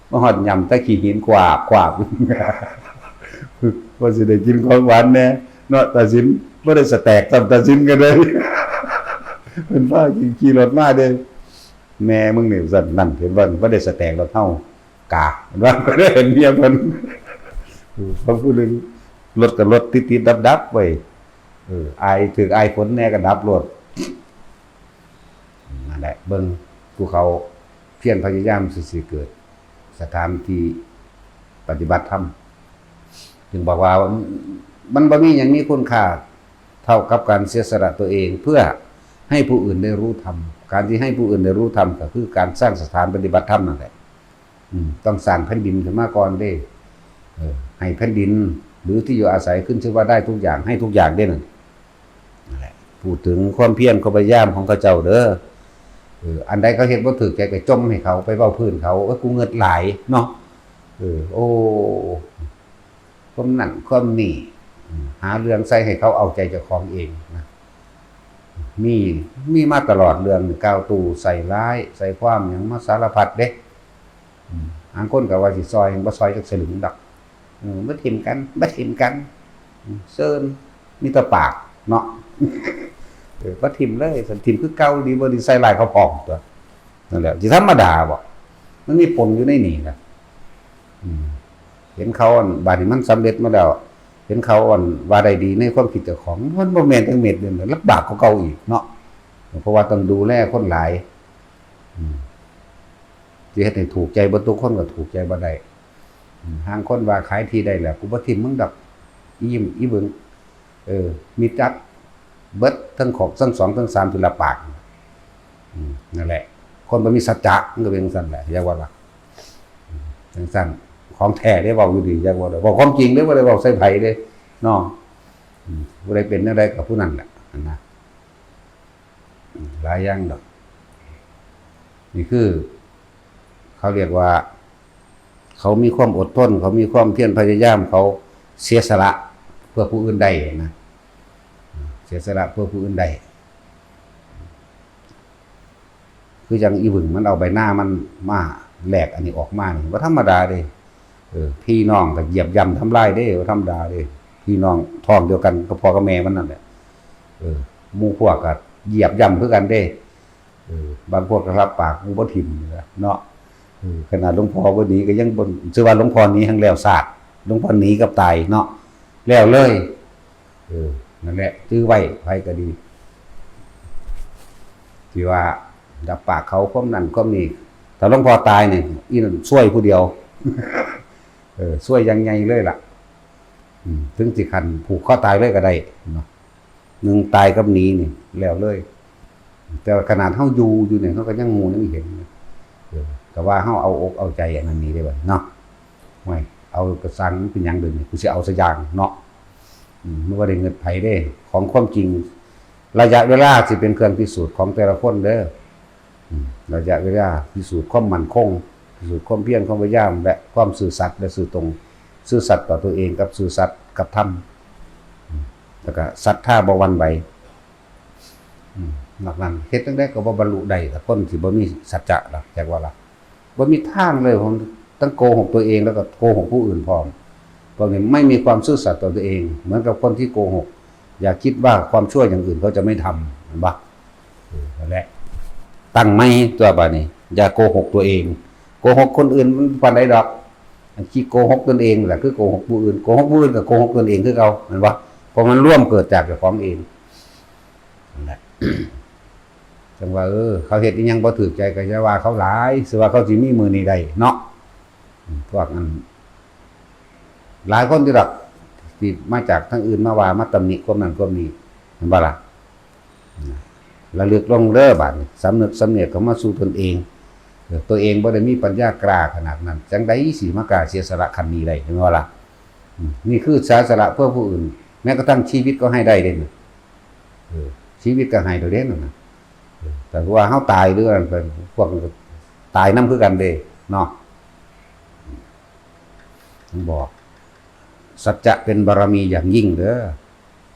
มาฮอดหย่ำแต่ขี้หินกวาบกวาบ ว่าสิได้กินของหวานแหน่ เนาะ ตาสิน บ่ได้สแต็กซ้ำ ตาสินก็เลย เพิ่นพาขี่รถมาเด้ แม่มึงนี่ว่าซั่น นั่น เห็นบ่ บ่ได้สแต็กรถเฮา กาก เห็นบ่ บ่ได้เห็นเมียเพิ่น เออ พอพูดเรื่องรถก็รถติดๆดับๆเว้ย เออ อาย ถืกอายฝนแหน่ก็ดับโลด นั่นแหละ เบิ่งภูเขาเพียรพยายามสิ สิเกิดสถานที่ปฏิบัติธรรม จึงบอกว่ามันบ่มีหยังมีคุณค่าเท่ากับการเสียสละตัวเองเพื่อให้ผู้อื่นได้รู้ธรรม การที่ให้ผู้อื่นได้รู้ธรรมก็คือการสร้างสถานปฏิบัติธรรมนั่นแหละ อืม ต้องสร้างแผ่นดินขึ้นมาก่อนเด้ เออ ให้แผ่นดินหรือที่อยู่อาศัยขึ้นชื่อว่าได้ทุกอย่าง ให้ทุกอย่างเด้นั่น นั่นแหละ พูดถึงความเพียรความพยายามของเขาเจ้าเด้อ เออ อันใดเขาเฮ็ดบ่ถูกใจก็จ่มให้เขา ไปเว้าพื้นเขา โอ้ย กูเงิดหลายเนาะ เออ โอ้ ความนั่นความนี่ อืม หาเรื่องใส่ให้เขาเอาใจเจ้าของเองนะ มี มีมาตลอดเรื่องนี่ กล่าวตู่ใส่ร้าย ใส่ความหยังมาสารพัดเด้ อืม บางคนก็ว่าสิซอย บ่ซอยจักสลึงดอก เออ บ่ถิ่มกัน บ่ถิ่มกัน อืม เซิ่น มีแต่ปากเนาะ เออ บ่ถิ่มเลย ซั่นถิ่มคือเก่า ดีบ่ดีใส่ร้ายเขาพร้อมตั๊ว นั่นแหละ สิธรรมดาบ่ มันมีปนอยู่ในนี่นะ อืม เห็นเขาอัน บาดนี้มันสำเร็จมาแล้ว เห็นเขาอันว่าได้ดีในความคิดเจ้าของ มันบ่แม่นจักเม็ดเด้อ ลำบากกว่าเก่าอีกเนาะ เพราะว่าต้องดูแลคนหลาย อืม สิเฮ็ดให้ถูกใจเบิดทุกคนก็ถูกใจบ่ได้ อืม ห่างคนว่าขายที่ได้แล้ว กูบ่ถิ่มมึงดอก อีหยิ่ม อีบึง เออ มีจักเบิดทั้งของ ทั้งสอง ทั้งสาม ทีละปาก อืม นั่นแหละ คนบ่มีสัจจะ มันก็เป็นจั่งซั้นแหละ อย่าว่าล่ะ อืม จั่งซั้น ของแท้เด้ เว้าอยู่ดี อย่าว่าล่ะ เว้าความจริงเด้ บ่ได้เว้าใส่ไผเด้ เนาะ อืม ผู้ใดเป็นแนวใดก็ผู้นั้นแหละ หั่นนะ อืม หลายอย่างดอก นี่คือ เขาเรียกว่า เขามีความอดทน เขามีความเพียรพยายาม เขาเสียสละเพื่อผู้อื่นได้นะ เสียสละเพื่อผู้อื่นได้ คือจั่งอีบึงมันเอาใบหน้ามันมาแลกอันนี้ออกมานี่ บ่ธรรมดาเด้ เออ พี่น้องก็เหยียบย่ำทำลายเด้ บ่ธรรมดาเด้ พี่น้องท้องเดียวกันกับพ่อกับแม่มันนั่นแหละ เออ หมู่พวกก็เหยียบย่ำคือกันเด้ เออ บางพวกก็รับปาก กูบ่ถิ่มนี่ล่ะเนาะ เออ ขนาดหลวงพ่อบ่หนีก็ยังบ่ ชื่อว่าหลวงพ่อหนีแฮ่งแล้วซาด หลวงพ่อหนีกับตายเนาะ แล้วเลย เออ นั่นแหละ จื้อไว้ ไผก็ดี ที่ว่ารับปากเขาความนั้นความนี้ ถ้าหลวงพ่อตายนี่ อีนั่นซวยผู้เดียว เออ ซวยอย่างใหญ่เลยล่ะ อืม ถึงสิขั้นผูกคอตายเลยก็ได้เนาะ หนึ่งตายกับหนีนี่ แล้วเลย แต่ว่าขนาดเฮาอยู่ อยู่นี่ เฮาก็ยังฮู้ยังเห็น เออ ก็ว่าเฮาเอาอกเอาใจอันนั้นนี่ได้บัดนี้เนาะ โอ้ย เอากระสังเป็นหยังเดี๋ยวนี้ กูสิเอาซะอย่างเนาะ อืม มันบ่ได้เงินไผเด้ ของความจริง ระยะเวลาสิเป็นเครื่องพิสูจน์ของแต่ละคนเด้อ อืม ระยะเวลาพิสูจน์ความมั่นคง พิสูจน์ความเพียร ความพยายาม และความซื่อสัตย์และซื่อตรง ซื่อสัตย์ต่อตัวเองกับซื่อสัตย์กับธรรม อืม แล้วก็ศรัทธาบ่หวั่นไหว อืม นอกนั้นเฮ็ดจั่งใดก็บ่บรรลุได้ล่ะ คนที่บ่มีสัจจะล่ะ จักว่าล่ะ บ่มีทางเลย ผมทั้งโกหกตัวเองแล้วก็โกหกผู้อื่นพร้อม พวกนี้ไม่มีความซื่อสัตย์ต่อตัวเอง เหมือนกับคนที่โกหก อย่าคิดว่าความชั่วอย่างอื่นเขาจะไม่ทำ เห็นปะ เออ นั่นแหละ ตั้งใหม่ตัวบาดนี้ อย่าโกหกตัวเอง โกหกคนอื่นมันปานใดดอก อันขี้โกหกตนเองแหละคือโกหกผู้อื่น โกหกผู้อื่นก็โกหกตนเองคือเก่า เห็นปะ เพราะมันร่วมเกิดจากเจ้าของเอง นั่นแหละ จั่งว่า เออ เขาเฮ็ดอิหยังบ่ถูกใจก็อย่าว่าเขาหลาย สิว่าเขาสิมีมื้อนี้ได้เนาะ อืม พวกนั้น หลายคนที่ดอก ที่มาจากทางอื่นมาว่า มาตำหนิความนั้นความนี้ เห็นบ่ล่ะ ระลึกลงเด้อบาดนี้ สำนึกสำเนียกเข้ามาสู่ตนเอง เออ ตัวเองบ่ได้มีปัญญากล้าขนาดนั้น จั่งใดสิมากล้าเสียสละขั้นนี้ได้ เห็นบ่ล่ะ อืม นี่คือเสียสละเพื่อผู้อื่น แม้กระทั่งชีวิตก็ให้ได้เลยนะ เออ ชีวิตก็ให้โดยเด่นนะ เออ แต่ว่าเฮาตายหรือว่าไป พวกมันก็ตายนำคือกันเด้เนาะ มันบอก สัจจะเป็นบารมีอย่างยิ่งเด้อ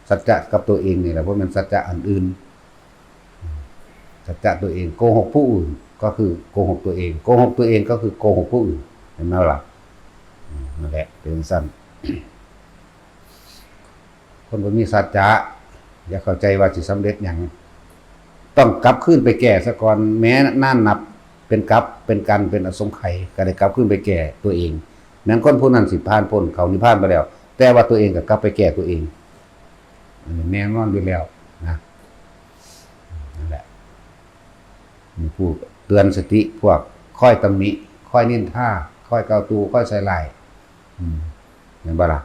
สัจจะกับตัวเองนี่แหละ บ่แม่นสัจจะอันอื่น สัจจะตัวเอง โกหกผู้อื่นก็คือโกหกตัวเอง โกหกตัวเองก็คือโกหกผู้อื่น เห็นไหมล่ะ อืม นั่นแหละ เป็นจั่งซั้น คนบ่มีสัจจะ อย่าเข้าใจว่าสิสำเร็จหยัง ต้องกลับคืนไปแก้ซะก่อน แม้นานนับเป็นกัปเป็นกันเป็นอสงไขย ก็ได้กลับคืนไปแก้ตัวเอง แม้นคนผู้นั้นสิผ่านพ้นเข้านิพพานไปแล้ว แต่ว่าตัวเองก็กลับไปแก้ตัวเอง อันนี้แน่นอนอยู่แล้วนะ นั่นแหละ มีผู้เตือนสติพวกคอยตำหนิ คอยนินทา คอยกล่าวตู่ คอยใส่ร้าย อืม เห็นบ่ล่ะ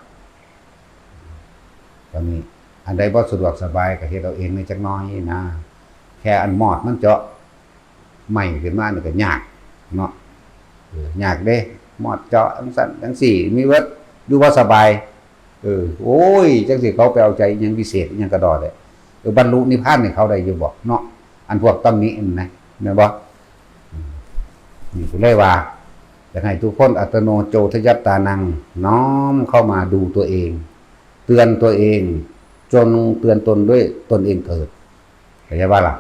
ตอนนี้อันใดบ่สะดวกสบายก็เฮ็ดเอาเองในจักหน่อยนะ แค่อันมอดมันเจาะไม้ขึ้นมานี่ก็ยากเนาะ เออ ยากเด้ มอดเจาะจั่งซั้นจั่งซี้ มีเบิด อยู่บ่สบาย เออ โอ้ย จั่งซี้เขาไปเอาใจอิหยังวิเศษอิหยังกระดอเลย เออ บรรลุนิพพานนี่เขาได้อยู่บ่เนาะ อันพวกตำหนินั่นนะ แม่นบ่ อืม นี่ก็เลยว่า อยากให้ทุกคนอัตโนโจทยัตตานัง น้อมเข้ามาดูตัวเอง เตือนตัวเอง จงเตือนตนด้วยตนเองเถิด เข้าใจบ่ล่ะ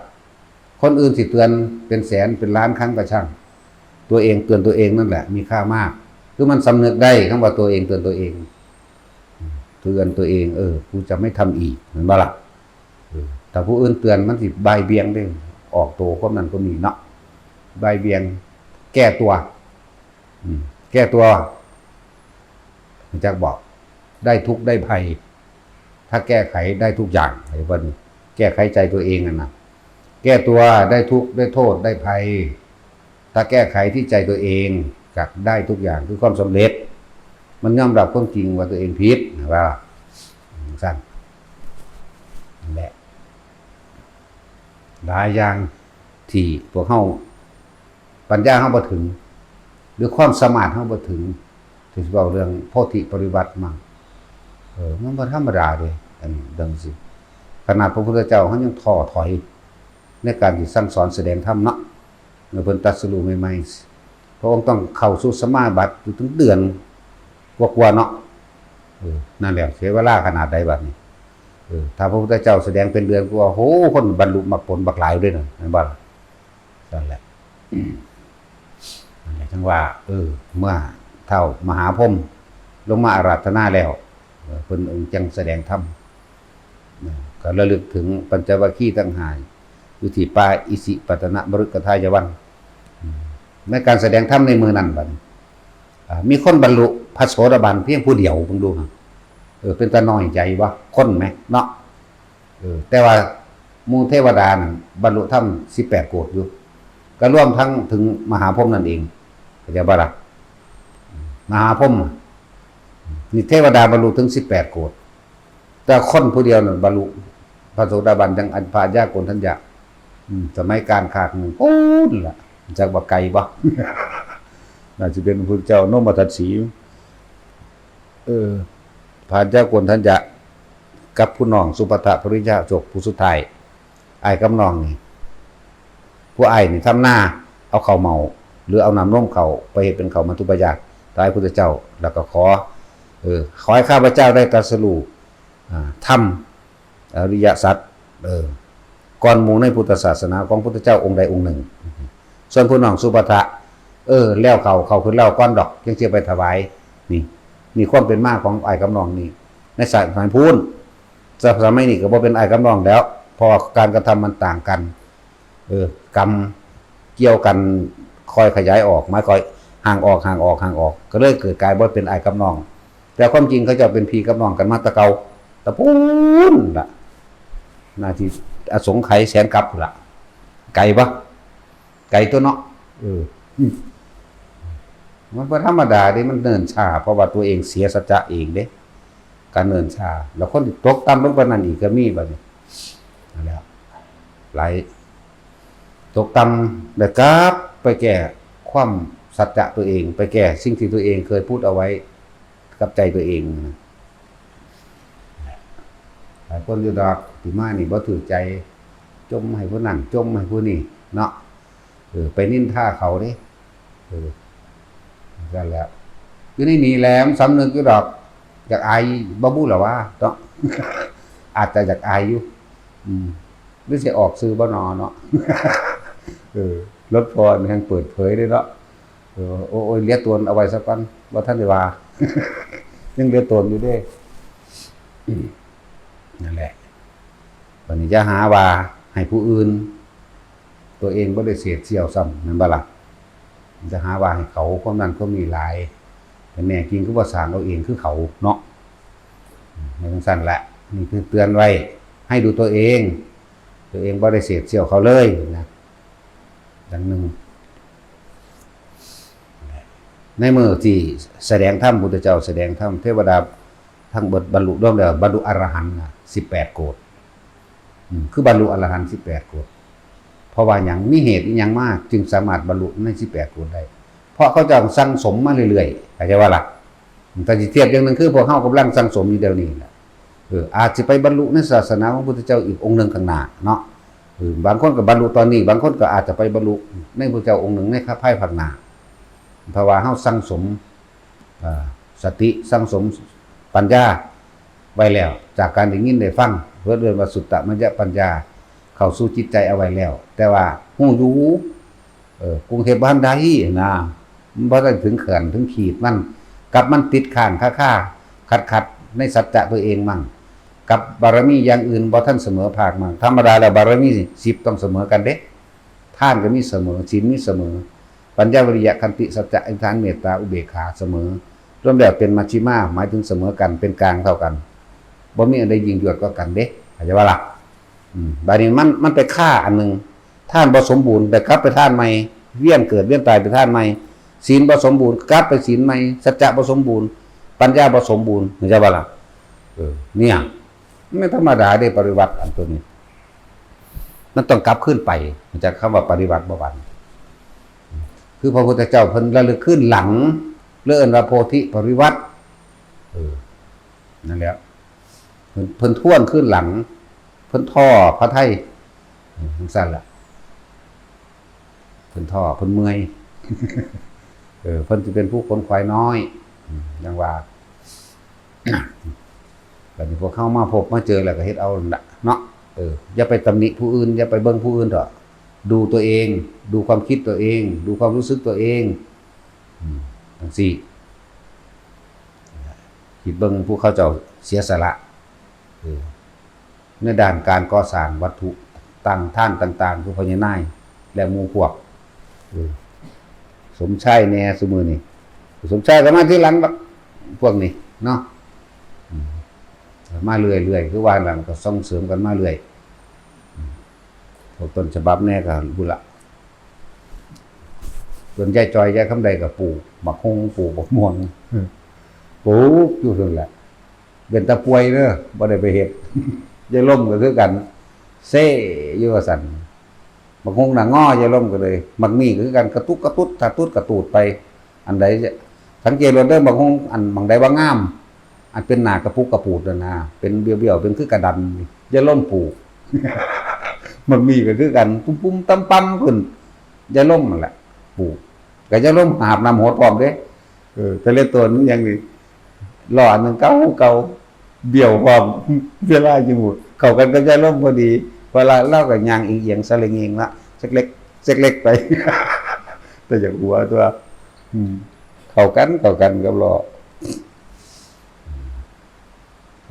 คนอื่นสิเตือนเป็นแสนเป็นล้านครั้งก็ช่าง ตัวเองเตือนตัวเองนั่นแหละมีค่ามาก คือมันสำนึกได้คำว่าตัวเองเตือนตัวเอง เตือนตัวเอง เออ กูจะไม่ทำอีก แม่นบ่ล่ะ เออ ถ้าผู้อื่นเตือนมันสิบ่ายเบี่ยงเด้ ออกตัวความนั้นก็มีเนาะ บ่ายเบี่ยง แก้ตัว อืม แก้ตัว รู้จักบอก ได้ทุกข์ได้ภัย ถ้าแก้ไขได้ทุกอย่าง ไอ้เพิ่นแก้ไขใจตัวเองนั่นน่ะ แก้ตัวได้ทุกข์ได้โทษได้ภัย ถ้าแก้ไขที่ใจตัวเอง จะได้ทุกอย่างคือความสำเร็จ มันยอมรับความจริงว่าตัวเองผิด นะว่า อืม ซั่น นั่นแหละ หลายอย่างที่พวกเฮา ปัญญาเฮาบ่ถึง หรือความสามารถเฮาบ่ถึง ที่สิเว้าเรื่องโพธิปริวัติมั่ง เออ มันบ่ธรรมดาเด้ อันนี้เรื่องสิ ขนาดพระพุทธเจ้าเฮายังท้อถอย ในการที่สั่งสอนแสดงธรรมเนาะ เมื่อเพิ่นตรัสรู้ใหม่ๆ พระองค์ต้องเข้าสู่สมาบัติอยู่ถึงเดือนกว่าๆ เนาะ เออ นั่นแหละ เสียเวลาขนาดใดบัดนี้ เออ ถ้าพระพุทธเจ้าแสดงเป็นเดือนกว่า โห คนบรรลุมรรคผลบักหลายเด้อนั่น แม่นบ่ล่ะ นั่นแหละ นั่นแหละ จั่งว่า เออ เมื่อท้าวมหาพรหมลงมาอาราธนาแล้ว เออ เพิ่นองค์จั่งแสดงธรรม นะ ก็ระลึกถึงปัญจวัคคีย์ทั้งห้า อยู่ที่ป่าอิสิปตนมฤคทายวัน อืม ในการแสดงธรรมในมื้อนั้นบัดนี้ อ่า มีคนบรรลุพระโสดาบันเพียงผู้เดียว เบิ่งดูหั่น เออ เป็นตาน้อยใจบ่ คนแหมเนาะ เออ แต่ว่าหมู่เทวดานั่นบรรลุธรรมสิบแปดโกฏอยู่ ก็รวมทั้งถึงมหาพรหมนั่นเอง เข้าใจบ่ล่ะ มหาพรหม นี่เทวดาบรรลุถึงสิบแปดโกฏ แต่คนผู้เดียวนั่นบรรลุพระโสดาบัน จั่งอันพระอัญญาโกณฑัญญะ อืม สมัยกาลคากหนึ่ง ปู๊นล่ะ จักว่าไกลบ่ น่าสิเป็นพระพุทธเจ้านมทัตสี เออ พระอัญญาโกณฑัญญะ กับผู้น้องสุภัททปริยโชคผู้สุดท้าย อ้ายกับน้องนี่ ผู้อ้ายนี่ทำนา เอาข้าวเหมา หรือเอาน้ำนมข้าวไปเฮ็ดเป็นข้าวมัทธุปายาตถวายพุทธเจ้า แล้วก็ขอ เออ ขอให้ข้าพเจ้าได้ตรัสรู้ อ่า ธรรม อริยสัจ เออ ก่อนหมู่ในพุทธศาสนาของพุทธเจ้าองค์ใดองค์หนึ่ง ส่วนผู้น้องสุภัททะ เออ แล้วเขา เขาขึ้นแล้วก่อนดอก ยังสิไปถวาย นี่ นี่ความเป็นมาของอ้ายกับน้องนี่ ในสมัยพู้น สมัยนี้ก็บ่เป็นอ้ายกับน้องแล้ว เพราะว่าการกระทำมันต่างกัน เออ กรรมเกี่ยวกันค่อยขยายออก มาค่อยห่างออก ห่างออก ห่างออก ก็เลยเกิดกลายบ่เป็นอ้ายกับน้อง แต่ความจริงเขาเจ้าเป็นพี่กับน้องกันมาแต่เก่า แต่พู้นล่ะ นาที่อสงไขยแสนกับพู้นล่ะ ไกลปะ ไกลตัวเนาะ เออ อืม มันบ่ธรรมดาเด้ มันเนิ่นช้า เพราะว่าตัวเองเสียสัจจะเองเด้ การเนิ่นช้า แล้วคนที่ตกต่ำลงกว่านั้นอีกก็มีบัดนี้ นั่นแหละ หลาย ตกต่ำ แล้วกลับไปแก้ความสัจจะตัวเอง ไปแก้สิ่งที่ตัวเองเคยพูดเอาไว้กับใจตัวเองนะ หลายคนอยู่ดอก ที่มานี่บ่ถือใจ จ่มให้ผู้นั้น จ่มให้ผู้นี้ เนาะ เออ ไปนินทาเขาเด้ เออ นั่นแหละ อยู่ในนี่แหละ มันสำนึกอยู่ดอก อยากอายบ่บู้ล่ะวะ เนาะ อาจจะอยากอายอยู่ อืม หรือสิออกสื่อบ่นอเนาะ เออ ลดพรแห่งเปิดเผยเด้เนาะ เออ โอ้ย เหลือตนเอาไว้ซะก่อน บ่ทันได้ว่า ยังเหลือตนอยู่เด้ อืม นั่นแหละ บัดนี้อย่าหาว่าให้ผู้อื่น ตัวเองบ่ได้เศษเสี้ยวซ้ำ แม่นบ่ล่ะ จะหาว่าให้เขาความนั้นความนี้หลาย แต่แน่จริงคือว่าสร้างเอาเองคือเขาเนาะ อืม จั่งซั้นแหละ นี่คือเตือนไว้ ให้ดูตัวเอง ตัวเองบ่ได้เศษเสี้ยวเขาเลยนะ ดังหนึ่ง ในมื้อที่แสดงธรรม พุทธเจ้าแสดงธรรม เทวดาทั้งเบิดบรรลุรวมแล้ว บรรลุอรหันต์น่ะ สิบแปดโกฏ อืม คือบรรลุอรหันต์ สิบแปดโกฏ เพราะว่าหยัง มีเหตุอิหยังมา จึงสามารถบรรลุใน สิบแปดโกฏได้ เพราะเขาเจ้าสั่งสมมาเรื่อยๆ เข้าใจบ่ล่ะ ถ้าสิเทียบอย่างหนึ่งคือพวกเฮากำลังสั่งสมอยู่เดี๋ยวนี้แหละ เออ อาจสิไปบรรลุในศาสนาของพุทธเจ้าอีกองค์หนึ่งข้างหน้าเนาะ เออ บางคนก็บรรลุตอนนี้ บางคนก็อาจจะไปบรรลุในพุทธเจ้าองค์หนึ่งในภายภาคหน้า เพราะว่าเฮาสั่งสม เอ่อ สติ สั่งสมปัญญาไว้แล้ว จากการได้ยินได้ฟัง เพิ่นเอิ้นว่าสุตตมยปัญญา เข้าสู่จิตใจเอาไว้แล้ว แต่ว่าฮู้อยู่ เออ กรุงเทพฯบ่ทันได้นะ มันบ่ทันถึงขั้นถึงขีดมัน กับมันติดค้างคาๆ ขัดๆ ในสัจจะตัวเองมั่ง กับบารมีอย่างอื่นบ่ทันเสมอภาคมั่ง ธรรมดาแล้วบารมีสิบต้องเสมอกันเด้ ทานก็มีเสมอ ศีลมีเสมอ ปัญญา วิริยะ ขันติ สัจจะ อธิษฐาน เมตตา อุเบกขา เสมอ รวมแล้วเป็นมัชฌิมา หมายถึงเสมอกัน เป็นกลางเท่ากัน บ่มีอันใดยิ่งยวดกว่ากันเด้ เข้าใจบ่ล่ะ อืม บาดนี้มัน มันไปคาอันหนึ่ง ทานบ่สมบูรณ์ แต่กลับไปทานใหม่ เวียนเกิดเวียนตายไปทานใหม่ ศีลบ่สมบูรณ์ กลับไปศีลใหม่ สัจจะบ่สมบูรณ์ ปัญญาบ่สมบูรณ์ เข้าใจบ่ล่ะ เออ เนี่ย มันไม่ธรรมดาเด้ ปริวัติอันตัวนี้ มันต้องกลับคืนไป จากคำว่าปริวัติบ่บัน คือพระพุทธเจ้าเพิ่นระลึกคืนหลัง เลยเอิ้นว่าโพธิปริวัติ เออ นั่นแหละ เพิ่น เพิ่นทวนคืนหลัง เพิ่นท้อพระทัย เออ จั่งซั้นล่ะ เพิ่นท้อ เพิ่นเมื่อย เออ เพิ่นสิเป็นผู้ขนขวายน้อย อืม จั่งว่า บัดนี้พวกเฮามาพบมาเจอแล้วก็เฮ็ดเอานั่นล่ะเนาะ เออ อย่าไปตำหนิผู้อื่น อย่าไปเบิ่งผู้อื่นเถาะ ดูตัวเอง ดูความคิดตัวเอง ดูความรู้สึกตัวเอง อืม จั่งซี้ คิดเบิ่งผู้เขาเจ้าเสียสละ เออ ในด้านการก่อสร้างวัตถุต่าง ทานต่างๆ คือพ่อใหญ่นาย และหมู่พวก เออ สมชายแหน่ซุมื้อนี้ สมชายก็มาทีหลังดอก พวกนี้เนาะ อืม มาเรื่อยๆ คือว่านั่นก็ส่งเสริมกันมาเรื่อย อืม พวกต้นฉบับแหน่ก็พู้นละ ส่วนยายจอยยายคำใดก็ปลูกบักฮุ่ง ปลูกบักม่วง ปลูกอยู่นั่นแหละ เว้นแต่ป่วยเด้อ บ่ได้ไปเฮ็ด ยายลมก็คือกัน เซ่อยู่ว่าซั่น บักฮุ่งหน้างอ ยายลมก็เลย บักมี่ก็คือกัน กระตุกกระตุด ถ้าตุดกระตูดไป อันใดจะ สังเกตว่าเด้อ บักฮุ่งอันหม่องใดว่างาม อันเป็นหน้ากระปุกกระปูดนั่นนะ เป็นเบี้ยวๆ เป็นคือกระดัน ยายลมปลูก หมากมีก็คือกัน ปุ้มๆ ตำๆ ขึ้น ยาลมนั่นแหละ ปลูก ก็ยาลมหาบน้ำหดพร้อมเด้ เออ แต่ละต้นมันยังนี่ ล้ออันหนึ่งเก่าเก่า เบี้ยวพร้อม เวลาอยู่ เข้ากันกับยาลมพอดี เวลาลาวก็ย่างเอียงๆ สะเลงเองละ เล็กๆ เล็กๆ ไป แต่อยากหัวตัว อืม เข้ากัน เข้ากันกับล้อ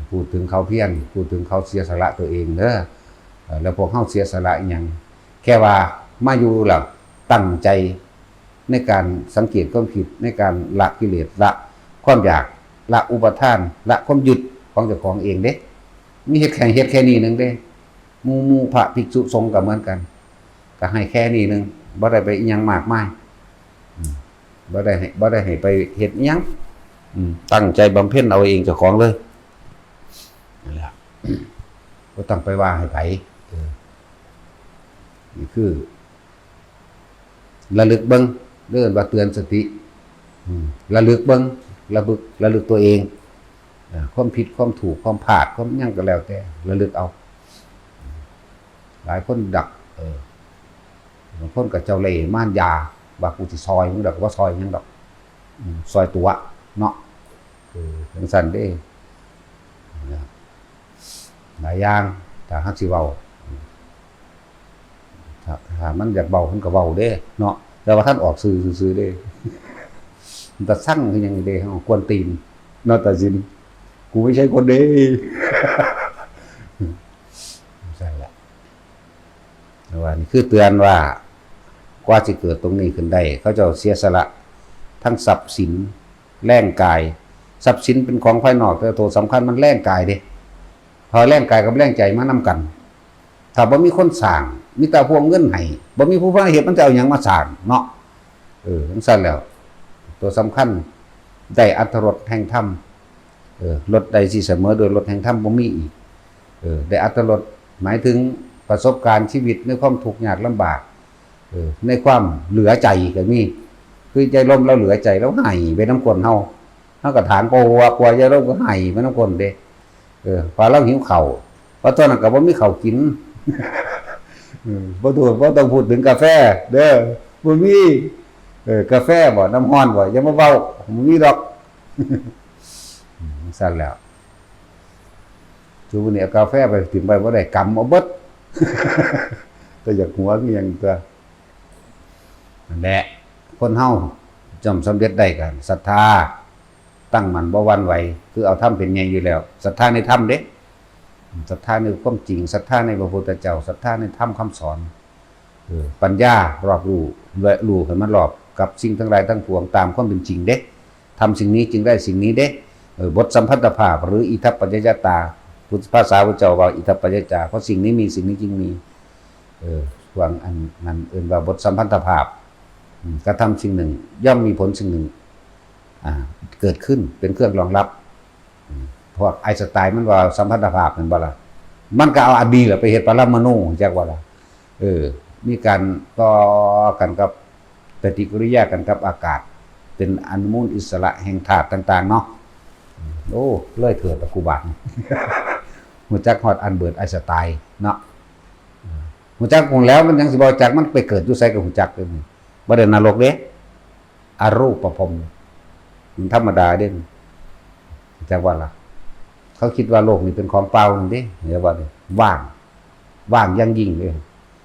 พูดถึงเขาเพียร พูดถึงเขาเสียสละตัวเองเด้อ เอ่อ แล้วพวกเฮาเสียสละอิหยัง แค่ว่ามาอยู่แล้วตั้งใจในการสังเกตความคิด ในการละกิเลส ละความอยาก ละอุปาทาน ละความยึดของเจ้าของเองเด้ มีเฮ็ดแค่ เฮ็ดแค่นี้หนึ่งเด้ หมู่ หมู่พระภิกษุสงฆ์ก็เหมือนกัน ก็ให้แค่นี้หนึ่ง บ่ได้ไปอิหยังมากมาย อืม บ่ได้ให้ บ่ได้ให้ไปเฮ็ดอิหยัง อืม ตั้งใจบำเพ็ญเอาเองเจ้าของเลย นั่นแหละ บ่ต้องไปว่าให้ไผ เออ นี่คือ ระลึกเบิ่ง เรียกว่าเตือนสติ อืม ระลึกเบิ่ง ระลึก ระลึกตัวเอง เอ่อ ความผิด ความถูก ความพลาด ความหยังก็แล้วแต่ ระลึกเอา หลายคนดัก เออ บางคนก็เจ้าเล่ห์มารยา ว่ากูสิซอยมึงดอก ก็บ่ซอยหยังดอก อืม ซอยตั๋วเนาะ เออ จั่งซั้นเด้ นะ หลายอย่าง ถ้าเฮาสิเว้า ถ้า ถ้ามันอยากเว้ามันก็เว้าเด้เนาะ แต่ว่าท่านออกสื่อซื่อๆเด้ มันตาสั่งคือหยังนี่เด้ เฮากวนตีนเนาะ ตาสิน กูไม่ใช่คนดี ซั่นแหละ แต่ว่านี่คือเตือนว่า กว่าสิเกิดตรงนี้ขึ้นได้ เขาเจ้าเสียสละทั้งทรัพย์สิน แรงกาย ทรัพย์สินเป็นของภายนอก แต่ตัวสำคัญมันแรงกายเด้ พอแรงกายกับแรงใจมานำกัน ถ้าบ่มีคนสร้าง มีแต่พวกเงินให้ บ่มีผู้พาเฮ็ด มันจะเอาหยังมาสร้างเนาะ เออ จั่งซั้นแล้ว ตัวสำคัญ ได้อรรถรสแห่งธรรม เออ รสใดสิเสมอด้วยรสแห่งธรรมบ่มีอีก เออ ได้อรรถรส หมายถึงประสบการณ์ชีวิตในความทุกข์ยากลำบาก เออ ในความเหลือใจก็มี คือยายลมลาวเหลือใจ ลาวไห้ไปนำคนเฮา เฮาก็ถางกอหัว กว่ายายลมก็ไห้ไปนำคนเด้ เออ พอลาวหิวข้าว เพราะตอนนั้นก็บ่มีข้าวกิน เออ บ่ต้อง บ่ต้องพูดถึงกาแฟเด้อ บ่มี เออ กาแฟบ่ น้ำร้อนบ่ อย่ามาเว้า บ่มีดอก อืม ซั่นแล้ว ซุมื้อนี้เอากาแฟไปถิ่มไว้บ่ได้ กำเอาเบิด แต่อยากหัวคือหยังตัว นั่นแหละ คนเฮาย่อมสำเร็จได้ก็ศรัทธา ตั้งมั่นบ่หวั่นไหว คือเอาธรรมเป็นใหญ่อยู่แล้ว ศรัทธาในธรรมเด้ ศรัทธาในความจริง ศรัทธาในพระพุทธเจ้า ศรัทธาในธรรมคำสอน เออ ปัญญารอบรู้ และรู้ให้มันรอบกับสิ่งทั้งหลายทั้งปวงตามความเป็นจริงเด้ ทำสิ่งนี้จึงได้สิ่งนี้เด้ เออ บทสัมพันธภาพ หรืออิทัปปัจจยตา พุทธภาษาพระเจ้าว่าอิทัปปัจจยตา เพราะสิ่งนี้มีสิ่งนี้จึงมี เออ พวกอันนั้นเอิ้นว่าบทสัมพันธภาพ อืม กระทำสิ่งหนึ่ง ย่อมมีผลสิ่งหนึ่ง อ่า เกิดขึ้นเป็นเครื่องรองรับ อืม พวกไอน์สไตน์มันว่าสัมพันธภาพแม่นบ่ล่ะ มันก็เอาอันนี้แหละไปเฮ็ดปรมาณู จักว่าล่ะ เออ มีการต่อกันกับปฏิกิริยากันกับอากาศ เป็นอนุมูลอิสระแห่งธาตุต่างๆเนาะ โอ้ เลยเถิดละกูบาดนี่ ฮู้จักฮอดอัลเบิร์ตไอน์สไตน์เนาะ ฮู้จักคงแล้ว มันยังสิบ่จัก มันไปเกิดอยู่ไสก็ฮู้จักเด้ บ่ได้นรกเด้ อรูปภพ มันธรรมดาเด้ จักว่าล่ะ เขาคิดว่าโลกนี้เป็นของเปล่านั่นเด้ เรียกว่านี่ ว่าง ว่างอย่างยิ่งเลย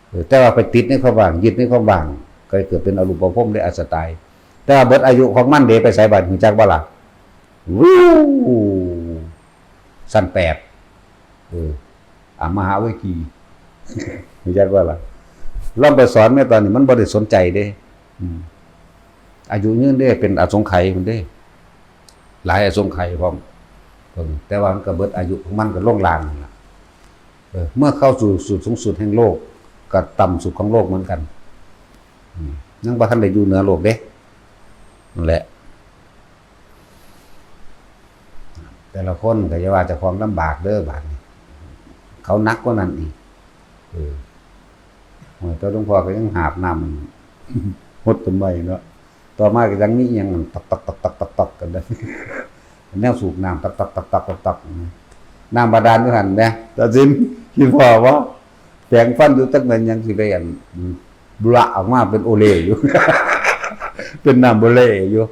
เออ แต่ว่าไปติดในความว่าง ยึดในความว่าง ก็เกิดเป็นอรูปภพได้ ไอน์สไตน์ แต่ว่าเบิดอายุของมันเด้ ไปไสบาด ฮู้จักบ่ล่ะ วิว ชั้นแปด เออ อ่ะ มหาเวที ฮู้จักบ่ล่ะ ลองไปสอนแม่ตอนนี้ มันบ่ได้สนใจเด้ อืม อายุยืนเด้ เป็นอสงไขยพุ้นเด้ หลายอสงไขยพร้อม เออ แต่ว่ามันก็เบิดอายุของมันก็ลงล่างนั่นล่ะ เออ เมื่อเข้าสู่สุดสูงสุดแห่งโลก ก็ต่ำสุดของโลกเหมือนกัน อืม ยังบ่ทันได้อยู่เหนือโลกเด้ นั่นแหละ แต่ละคนก็อย่าว่าเจ้าของลำบากเด้อบาดนี้ เขาหนักกว่านั้นอีก เออ โอ้ย แต่หลวงพ่อก็ยังหาบน้ำหดต้นไม้เนาะ ต่อมาก็ยังมีอิหยังตอกๆๆๆๆกันเด้อ แนวสูบน้ำตอกๆๆๆๆ น้ำบาดาลอยู่หั่นแหม ตาสิน คิดพ่อบ่ แปรงฟันอยู่ จักแม่นหยังสิไปอัน บละออกมาเป็นโอเลอยู่ เป็นน้ำโอเลอยู่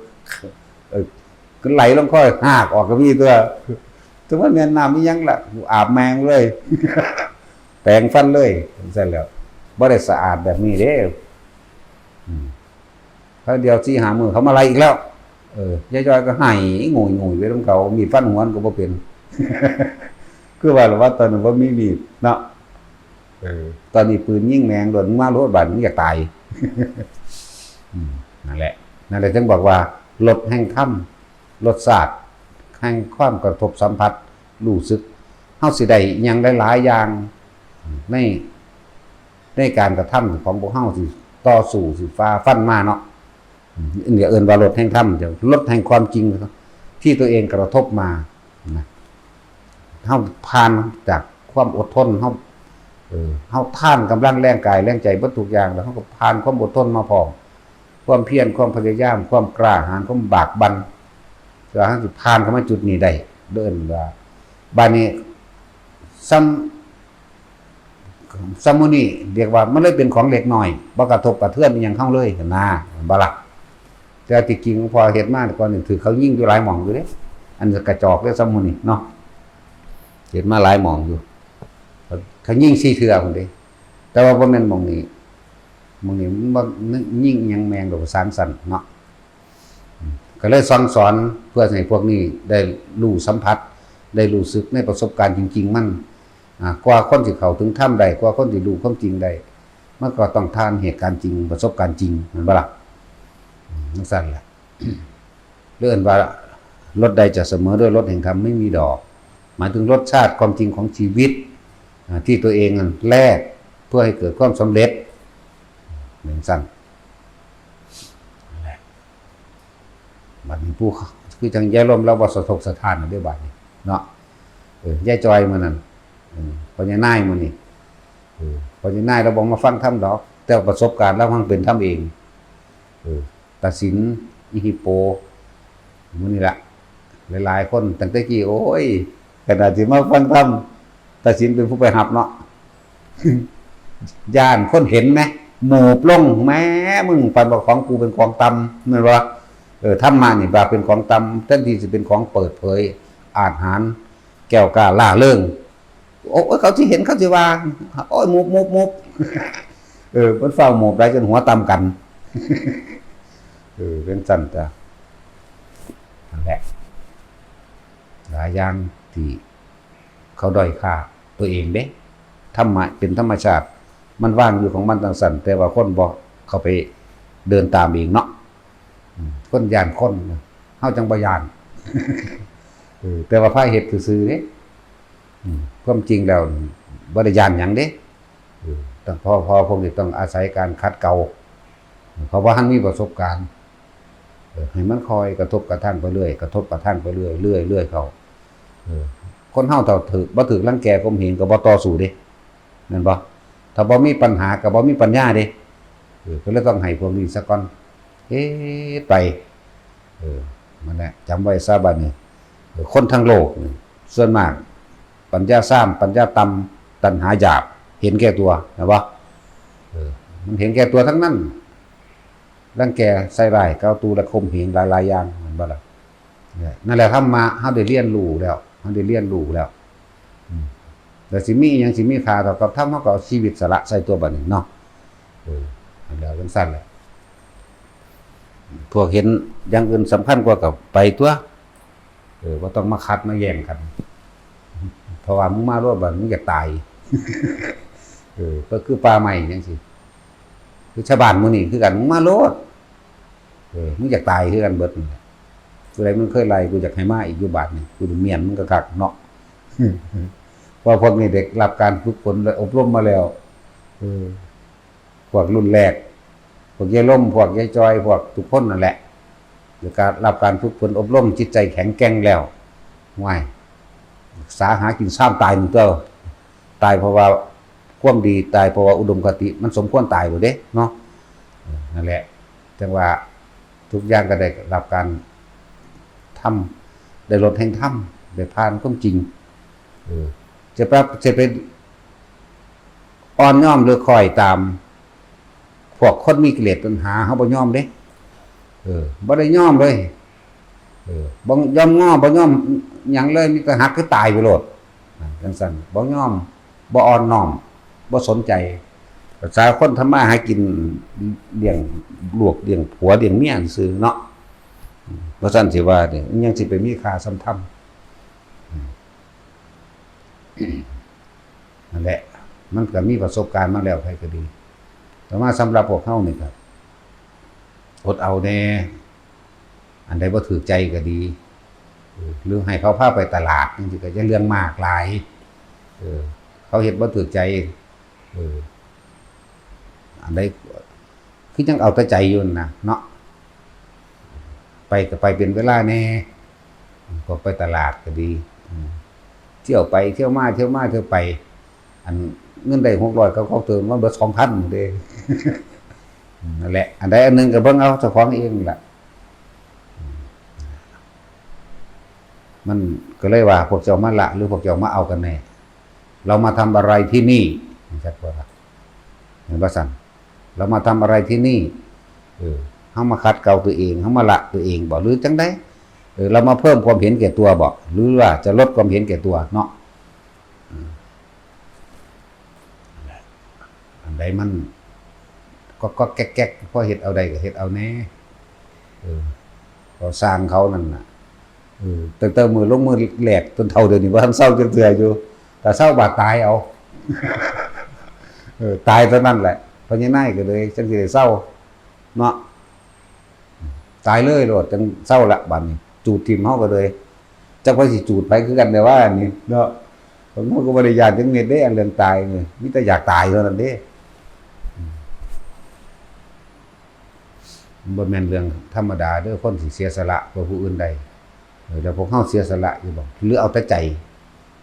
เออ ก็ไหลลงคอหากออกก็มีตัว แต่ว่าแม่นน้ำอีหยังล่ะ กูอาบแม่งเลย แปรงฟันเลย จั่งซั้นแหล้ว บ่ได้สะอาดแบบนี้เด้ อืม ครั้งเดียวสี่ห้ามื้อเขามาไล่อีกแล้ว เออ ยายจอยก็ไห้งุยงุยไปนำเขา มีดฟันหัวมันก็บ่เป็น คือว่าล่ะว่าตอนนั้นบ่มีมีดเนาะ เออ ตอนนี้ปืนยิงแม่งโลด มึงมาโลด บาดนี้ มึงอยากตาย อืม นั่นแหละ นั่นแหละจึงบอกว่า รสแห่งธรรม รสชาติแห่งความกระทบสัมผัส รู้สึก เฮาสิได้อิหยังหลายๆอย่าง ใน ในการกระทำของพวกเฮาสิต่อสู้ สิฝ่าฟันมาเนาะ อืม อย่าเอิ้นว่ารสแห่งธรรม เดี๋ยวรสแห่งความจริงที่ตัวเองกระทบมา นะ เฮาผ่านจากความอดทน เฮา เออ เฮาทานกำลังแรงกายแรงใจเบิดทุกอย่าง แล้วเฮาก็ผ่านความอดทนมาพร้อม ความเพียร ความพยายาม ความกล้าหาญ ความบากบั่น เพื่อเฮาสิผ่านเข้ามาจุดนี้ได้ เด้อ ว่า บาดนี้ ซ้ำ ซ้ำมื้อนี้เรียกว่ามันเลยเป็นของเล็กน้อย บ่กระทบกระเทือนอิหยังเฮาเลยนะ เห็นบ่ล่ะ แต่ที่จริงพอเฮ็ดมาก่อนนี่ถืกเขายิงอยู่หลายหม่องอยู่เด้ อันกระจอกเด้อ ซ้ำมื้อนี้เนาะ เฮ็ดมาหลายหม่องอยู่ เขายิงสี่เทื่อพุ้นเด้ แต่ว่าบ่แม่นหม่องนี้ หม่องนี้มันบ่ยิงอิหยังแม่งดอก ประสาทสั่นเนาะ ก็เลยสั่งสอนเพื่อให้พวกนี้ได้รู้สัมผัส ได้รู้สึกในประสบการณ์จริงๆมัน อ่า กว่าคนสิเข้าถึงธรรมได้ กว่าคนสิรู้ความจริงได้ มันก็ต้องผ่านเหตุการณ์จริง ประสบการณ์จริง แม่นบ่ล่ะ อืม จั่งซั้นล่ะ เรื่องว่ารสใดจะเสมอด้วยรสแห่งธรรมไม่มีดอก หมายถึงรสชาติความจริงของชีวิต อ่า ที่ตัวเองแลกเพื่อให้เกิดความสำเร็จ จั่งซั้น บัดนี้ผู้ คือจั่งยายลมลาวว่าสะทกสะท้านเด้อบาดนี้เนาะ เออ ยายจอยมื้อนั้น เออ พ่อใหญ่นายมื้อนี้ เออ พ่อใหญ่นายลาวบ่มาฟังธรรมดอก แต่ประสบการณ์ลาวหั้งเป็นธรรมเอง เออ ตาสิน อีฮิปโป มื้อนี้ล่ะ หลายๆคนตั้งแต่กี้ โอ้ย ขนาดสิมาฟังธรรม ตาสินเป็นผู้ไปรับเนาะ ย้านคนเห็นแหม โมบลง แหม มึงปานว่าของกูเป็นของต่ำ แม่นบ่ เออ ธรรมะนี่ว่าเป็นของต่ำ แทนที่สิเป็นของเปิดเผย อาจหาญ แก้วกล้าร่าเริง โอ้ย เขาสิเห็น เขาสิว่า โอ้ย โมบ โมบ โมบ เออ เพิ่นฟ้าวโมบหลายจนหัวต่ำกัน เออ เป็นจั่งซั้นจ้ะ นั่นแหละ หลายอย่างที่เขาด้อยค่าตัวเองเด้ ธรรมะเป็นธรรมชาติ มันวางอยู่ของมันจั่งซั้น แต่ว่าคนบ่เข้าไปเดินตามเองเนาะ อืม คนย้านคนนะ เฮาจั่งบ่ย้าน เออ แต่ว่าพาเฮ็ดซื่อๆเด้ อืม ความจริงแล้วบ่ได้ย้านหยังเด้ เออ ต้อง พอ พอพวกนี้ต้องอาศัยการขัดเกลา เพราะว่าหั้นมีประสบการณ์ เออ ให้มันคอยกระทบกระทั่งไปเรื่อย กระทบกระทั่งไปเรื่อย เรื่อย เรื่อยเข้า เออ คนเฮาถ้าถืก บ่ถืกรังแกข่มเหงก็บ่ต่อสู้เด้ แม่นบ่ ถ้าบ่มีปัญหาก็บ่มีปัญญาเด้ เออ ก็เลยต้องให้พวกนี้ซะก่อน เฮ็ดไป เออ นั่นแหละ จำไว้ซะบัดนี้ เออ คนทั้งโลกนี่ ส่วนมาก ปัญญาส้าน ปัญญาต่ำ ตัณหาหยาบ เห็นแก่ตัว แม่นบ่ เออ มันเห็นแก่ตัวทั้งนั้น รังแกใส่ร้าย กล่าวตู่และข่มเหงหลายๆอย่าง แม่นบ่ล่ะ เนี่ย นั่นแหละธรรมะ เฮาได้เรียนรู้แล้ว เฮาได้เรียนรู้แล้ว อืม แล้วสิมีอิหยังสิมีค่าเท่ากับธรรม เฮาก็เอาชีวิตสละใส่ตัวบัดนี้เนาะ เออ นั่นแหละ จั่งซั้นแหละ พวกเห็นอย่างอื่นสำคัญกว่าก็ไปตั๊ว เออ บ่ต้องมาขัดมาแย้งกัน เพราะว่ามึงมาโลดบัด มึงอยากตาย เออ ก็คือป่าไม้จั่งซี้ คือชาวบ้านหมู่นี้คือกัน มึงมาโลด เออ มึงอยากตายคือกันเบิดนั่นแหละ ผู้ใดมันเคยไล่ กูอยากให้มาอีกอยู่บาดนี้ กูจะเมียนมึงคักๆเนาะ เพราะพวกนี้ได้รับการฝึกฝนและอบรมมาแล้ว เออ พวกรุ่นแรก พวกยายลม พวกยายจอย พวกทุกคนนั่นแหละ ได้การรับการฝึกฝนอบรม จิตใจแข็งแกร่งแล้ว ว้าย สาหากินซ้ำตายหนึ่งตัว ตายเพราะว่าความดี ตายเพราะว่าอุดมคติ มันสมควรตายอยู่เด้เนาะ เออ นั่นแหละ จั่งว่าทุกอย่างก็ได้รับการทำ ได้รสแห่งธรรม ได้ผ่านความจริง เออ จะไป จะไป อ่อนยอมหรือคอยตาม พวกคนมีกิเลสตัณหา เฮาบ่ยอมเด้ เออ บ่ได้ยอมเลย เออ บ่ยอมงอ บ่ยอมหยังเลย มีแต่หักคือตายไปโลด จังซั่น บ่ยอม บ่อ่อนน้อม บ่สนใจ ภาษาคนทำมาหากิน เลี้ยงลูก เลี้ยงผัว เลี้ยงเมียซื่อเนาะ บ่ซั่นสิว่าเนี่ย ยังสิไปมีค่าส่ำธรรม นั่นแหละ มันก็มีประสบการณ์มาแล้ว ไผก็ดี แต่ว่าสำหรับพวกเฮานี่ก็ อดเอาแหน่ อันใดบ่ถูกใจก็ดี เออ หรือให้เขาพาไปตลาดจังซี้ ก็อย่าเรื่องมากหลาย เออ เขาเฮ็ดบ่ถูกใจ เออ อันใด คือจั่งเอาแต่ใจอยู่นั่นนะเนาะ ไปก็ไปเป็นเวลาแหน่ พวกไปตลาดก็ดี อืม เที่ยวไปเที่ยวมา เที่ยวมาเที่ยวไป อันเงินได้หกร้อย เขา เขาเติมมาเบิดสองพันเด้ อืม นั่นแหละ อันใดอันหนึ่งก็เบิ่งเอาเจ้าของเองล่ะ อืม มันก็เลยว่า พวกเจ้ามาละ หรือพวกเจ้ามาเอากันแน่ เรามาทำอะไรที่นี่ จักว่า เห็นบ่ซั่น เรามาทำอะไรที่นี่ เออ เฮามาขัดเกลาตัวเอง เฮามาละตัวเองบ่ หรือจั่งใด เออ เรามาเพิ่มความเห็นแก่ตัวบ่ หรือว่าจะลดความเห็นแก่ตัวเนาะ อืม อันใดมัน ก็ ก็แก๊กๆ พอเฮ็ดเอาได้ก็เฮ็ดเอาแหน่ เออ ก็สร้างเขานั่นน่ะ เออ ตั้งแต่มื้อลงมือแรกจนเฒ่าเดี๋ยวนี้บ่ทันเซาจักเทื่ออยู่ ถ้าเซาบาดตายเอา เออ ตายเท่านั้นแหละ พ่อใหญ่นายก็เลยจั่งสิได้เซาเนาะ ตายเลยโลด จั่งเซาละ บัดนี้ จูดถิ่มเฮาก็เลย จักไผสิจูดไผคือกัน แต่ว่าอันนี้เนาะ ผมก็บ่ได้ย้านจักเม็ดเด้ อันเรื่องตายนี่ มีแต่อยากตายเท่านั้นเด้ อืม มันบ่แม่นเรื่องธรรมดาเด้อ คนสิเสียสละเพื่อผู้อื่นได้ เออ แล้วพวกเฮาเสียสละอยู่บ่ หรือเอาแต่ใจ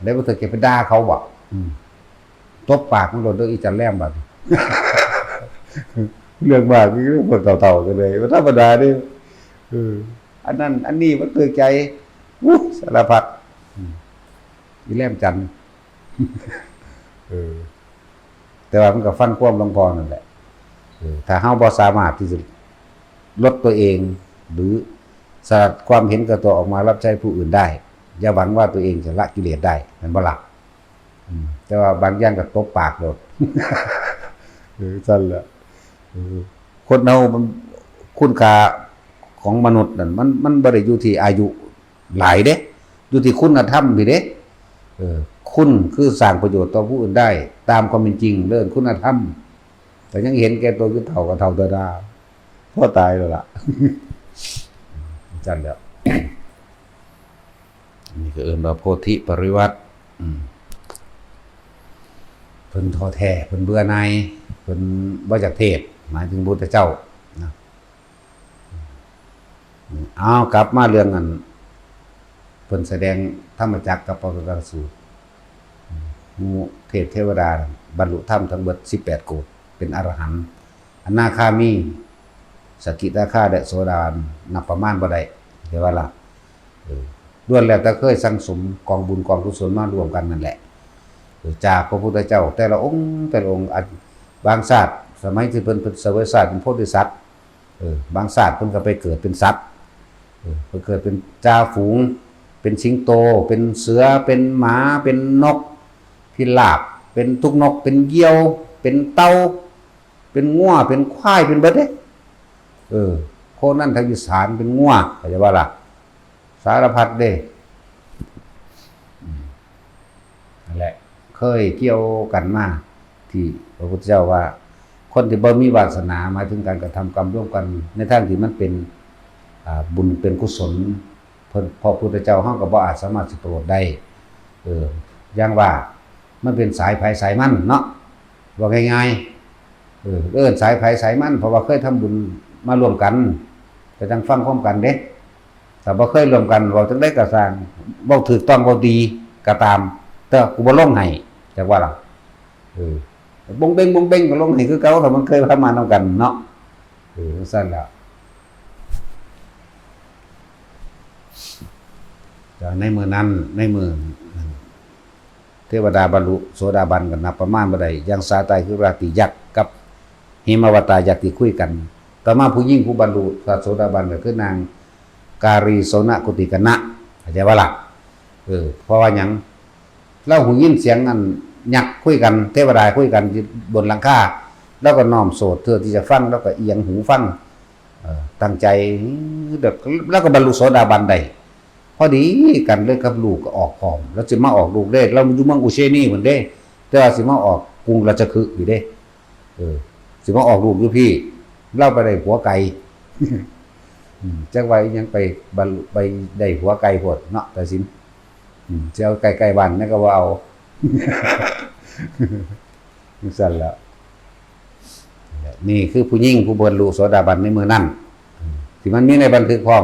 ได้บ่เถิดแกไปด่าเขาบ่ อืม ตบปากมันโลดเด้อ อีจันแหลมบัดนี้ เรื่องมากนี่เรื่องพวกเฒ่าๆ กันเลย บ่ธรรมดาเด้อ เออ อันนั้น อันนี้บ่ถูกใจ อู้ สารพัด อืม อีแหลมจันทน์ เออ แต่ว่ามันก็ฟังความหลวงพ่อนั่นแหละ เออ ถ้าเฮาบ่สามารถที่จะลดตัวเอง หรือสลัดความเห็นแก่ตัวออกมารับใช้ผู้อื่นได้ อย่าหวังว่าตัวเองจะละกิเลสได้ แม่นบ่ล่ะ อืม แต่ว่าบางอย่างก็ตบปากโลด เออ ซั่นแหละ เออ คนเฮามัน คุณค่าของมนุษย์นั่น มัน มันบ่ได้อยู่ที่อายุหลายเด้ อยู่ที่คุณธรรมพี้เด้ เออ คุณคือสร้างประโยชน์ต่อผู้อื่นได้ ตามความเป็นจริง เรื่องคุณธรรม แต่ยังเห็นแก่ตัวคือเฒ่าก็เฒ่าธรรมดา พอตายแล้วล่ะ จั่นแหล้ว นี่ก็เอิ้นว่าโพธิปริวัติ อืม เพิ่นท้อแท้ เพิ่นเบื่อหน่าย เพิ่นบ่อยากเทศน์ หมายถึงพระพุทธเจ้านะ เอากลับมาเรื่องอัน เพิ่นแสดงธรรมจักรกับปวัตตนสูตร หมู่เทพเทวดาบรรลุธรรมทั้งเบิดสิบแปดโกฏ เป็นอรหันต์ อนาคามี สกิทาคา และโสดาบัน นับประมาณบ่ได้ เห็นบ่ล่ะ เออ ล้วนแล้วแต่เคยสั่งสมกองบุญกองกุศลมาร่วมกันนั่นแหละ เออ จากพระพุทธเจ้าแต่ละองค์แต่ละองค์ อัน บางชาติ สมัยที่เพิ่น เพิ่นเสวยชาติเป็นโพธิสัตว์ เออ บางชาติเพิ่นก็ไปเกิดเป็นสัตว์ เออ ไปเกิดเป็นจ่าฝูง เป็นสิงโต เป็นเสือ เป็นหมา เป็นนกพิราบ เป็นตุ๊กนก เป็นเหยี่ยว เป็นเต่า เป็นงัว เป็นควาย เป็นเบิดเด้ เออ โคนันทวิสาร เป็นงัว เข้าใจบ่ล่ะ สารพัดเด้ อืม นั่นแหละ เคยเกี่ยวกันมา ที่พระพุทธเจ้าว่า คนที่บ่มีวาสนา หมายถึงการกระทำกรรมร่วมกัน ในทางที่มันเป็น อ่า บุญเป็นกุศล เพิ่น พระพุทธเจ้าเฮาก็บ่อาจสามารถสิโปรดได้ เออ อย่างว่า มันเป็นสายไผสายมันเนาะ ว่าง่ายๆ เออ เอิ้นสายไผสายมัน เพราะว่าเคยทำบุญมาร่วมกัน ก็จั่งฟังความกันเด้ ถ้าบ่เคยร่วมกัน เว้าจั่งใดก็ซ่าง เว้าถูกต้อง เว้าดีก็ตาม แต่กูบ่ลงให้ จักว่าล่ะ เออ บงเบง บงเบงก็ลงให้คือเก่า ถ้ามันเคยทำมานำกันเนาะ เออ จั่งซั่นแหละ แต่ในมื้อนั้น ในมื้อ เทวดาบรรลุโสดาบันก็นับประมาณบ่ได้ อย่างสาไตคือราตรียักษ์กับเหมวตายักษ์ที่คุยกัน ต่อมาผู้หญิงผู้บรรลุพระโสดาบันก็คือนางกาลีโสนกุติกนะ เข้าใจบ่ล่ะ? เออ เพราะว่าหยัง? ลาวหูยินเสียงอันยักษ์คุยกัน เทวดาคุยกันอยู่บนหลังคา ลาวก็น้อมโสดเพื่อที่จะฟัง ลาวก็เอียงหูฟัง เอ่อ ตั้งใจ ลาวก็บรรลุโสดาบันได้ พอดีกันเลยกับลูกก็ออกพร้อม ลาวสิมาออกลูกเด้ ลาวอยู่เมืองอุเชนีพุ้นเด้ แต่ว่าสิมาออกกรุงราชคฤห์พี้เด้ เออ สิมาออกลูกอยู่พี้ ลาวไปได้ผัวไกล อืม จักว่าอิหยังไปบรรลุ ไปได้ผัวไกลโพดเนาะ ตาสิน อืม สิเอาใกล้ๆบ้านแหน่ก็บ่เอา จั่งซั้นล่ะ นี่คือผู้หญิงผู้บรรลุโสดาบันในมื้อนั้น อืม ที่มันมีในบันทึกพร้อม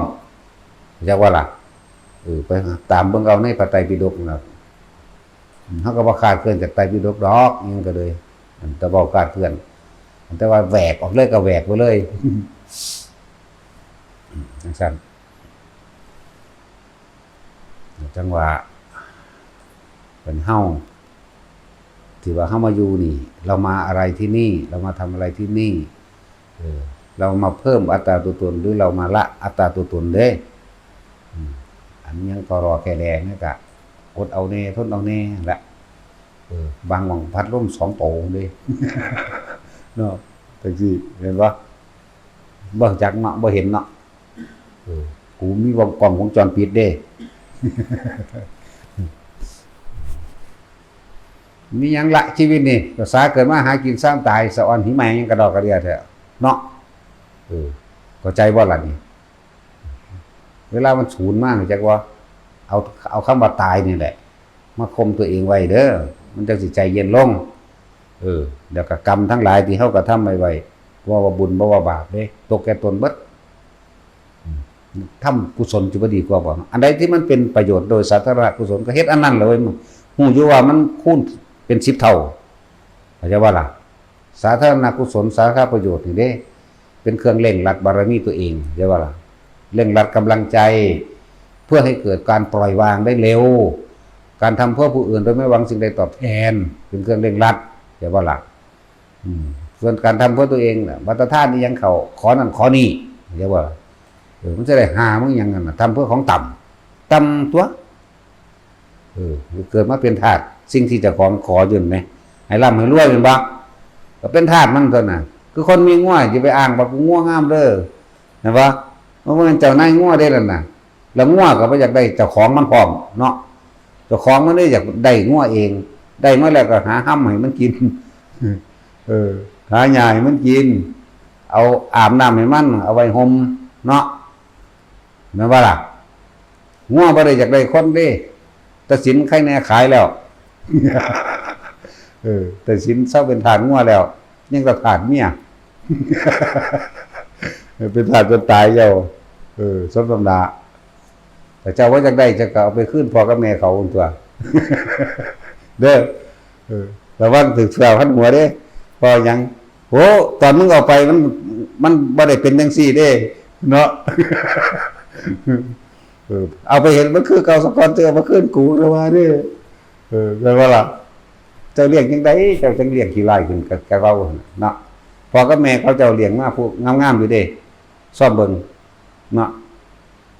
จักว่าล่ะ เออ ไปตามเบิ่งเอาในพระไตรปิฎกนะ อืม เฮาก็บ่คลาดเคลื่อนจากไตรปิฎกดอก อิหยังก็เลย แต่เว้าคลาดเคลื่อน แต่ว่าแหวกออกเลยก็แหวกไปเลย จั่งซั้น จั่งว่า เป็นเฮา ที่ว่าเฮามาอยู่นี่ ลาวมาอะไรที่นี่ ลาวมาทำอะไรที่นี่ เออ ลาวมาเพิ่มอัตตาตัวตน หรือลาวมาละอัตตาตัวตนเด้ อืม อันยังกอรอแค่แดงนี่ก็อดเอาแน่ ทนเอาแน่ละ เออ บางหม่องพัดลมสองโตเด้ เนาะ จั่งซี้ เห็นบ่? บ่จักเนาะ บ่เห็นเนาะ เออ กูมีวง กล้องวงจรปิดเด้ มีหยังละชีวิตนี่ ภาษาเกิดมาหากินซ้ำตาย สะออนหิแมงหยังกระดอกกระเดียแท้เนาะ เออ เข้าใจบ่ล่ะนี่? เวลามันสูญมา จักว่า เอา เอาคำว่าตายนี่แหละ มาข่มตัวเองไว้เด้อ มันจั่งสิใจเย็นลง เออ แล้วก็กรรมทั้งหลายที่เฮากระทำไว้ไว้ บ่ว่าบุญบ่ว่าบาปเด้ ตกแก่ตนเบิด อืม ทำกุศลสิบ่ดีกว่าบ่? อันใดที่มันเป็นประโยชน์โดยสาธารณกุศลก็เฮ็ดอันนั้นเลย ฮู้อยู่ว่ามันคูณเป็นสิบเท่า เข้าใจบ่ล่ะ? สาธารณกุศล สาธารณประโยชน์นี่เด้ เป็นเครื่องเร่งรัดบารมีตัวเอง เข้าใจบ่ล่ะ? เร่งรัดกำลังใจ เพื่อให้เกิดการปล่อยวางได้เร็ว การทำเพื่อผู้อื่นโดยไม่หวังสิ่งใดตอบแทน เป็นเครื่องเร่งรัด เข้าใจบ่ล่ะ? อืม ส่วนการทำเพื่อตัวเองน่ะ บัตรทานอิหยังเข้า ขอนั่นขอนี่ เข้าใจบ่ล่ะ? เออ มันจะได้หามึงหยังนั่นน่ะ ทำเพื่อของต่ำ ต่ำตั๊ว เออ เกิดมาเป็นทาสสิ่งที่เจ้าของขออยู่นั่นแหม ให้ร่ำให้รวยแม่นบ่ ก็เป็นทาสมันเท่านั้น คือคนมีงัว อย่าไปอ้างว่ากูงัวงามเด้อ เห็นบ่ มันบ่แม่นเจ้านายงัวเด้นั่นน่ะ แล้วงัวก็บ่อยากได้เจ้าของมันพร้อมเนาะ เจ้าของมันนี่อยากได้งัวเอง ได้มาแล้วก็หาฮำให้มันกิน เออ หาหญ้าให้มันกิน เอาอาบน้ำให้มัน เอาไว้ห่มเนาะ แม่นบ่ล่ะ? งัวบ่ได้อยากได้คนเด้ ตาสินไคแน่ขายแล้ว เออ ตาสินเซาเป็นทาสงัวแล้ว ยังแต่ทาสเมีย เออ เป็นทาสจนตายแล้ว เออ สมน้ำหน้า ถ้าเจ้าว่าอยากได้ เจ้าก็เอาไปคืนพ่อกับแม่เขาตั๊ว เด้อ เออ ระวังถืกเสื้อพันหัวเด้ เพราะหยัง? โอ้ ตอนมึงเอาไปมัน มันบ่ได้เป็นจั่งซี้เด้ เนาะ เออ เอาไปเฮ็ดมันคือเก่าซะก่อน เจ้าเอามาคืนกู ระว่าเด้อ เออ แม่นบ่ล่ะ? เจ้าเลี้ยงจั่งใด เจ้าจั่งเลี้ยงขี้ร้ายขึ้น กะ กะเว้าหั่นเนาะ พ่อกับแม่เขาเจ้าเลี้ยงมาผู้งามๆอยู่เด้ ซ่อมเบิ่งเนาะ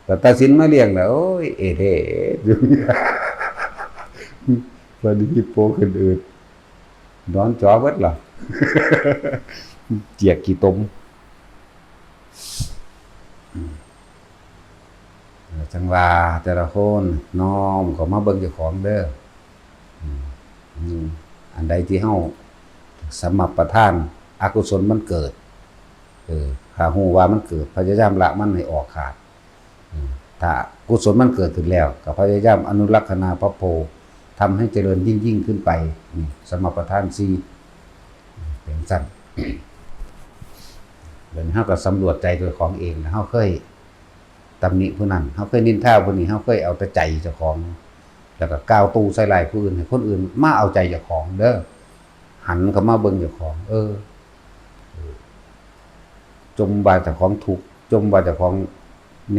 แต่ตาสินมาเลี้ยงแล้ว โอ้ย เอเท่ บัดนี้ฮิปโปขึ้นอืด นอนจ๋อเบิดล่ะ เจียกขี้ตม เออ จั่งว่าแต่ละคนน้อมเข้ามาเบิ่งเจ้าของเด้อ อืม อืม อันใดที่เฮาสำมัปปทาน อกุศลมันเกิด เออ ถ้าฮู้ว่ามันเกิด พยายามละมันให้ออกขาด อืม ถ้ากุศลมันเกิดขึ้นแล้ว ก็พยายามอนุรักษนาพระโพธิ์ ทำให้เจริญยิ่งๆขึ้นไป นี่ สำมัปปทานสี่ เป็นจั่งซั้น เดี๋ยวนี้เฮาก็สำรวจใจเจ้าของเองนะ เฮาเคยตำหนิผู้นั้น เฮาเคยนินทาผู้นี้ เฮาเคยเอาแต่ใจเจ้าของ แล้วก็กล่าวตู่ใส่ร้ายผู้อื่น ให้คนอื่นมาเอาใจเจ้าของเด้อ หันเข้ามาเบิ่งเจ้าของ เออ จมว่าเจ้าของทุกข์ จมว่าเจ้าของ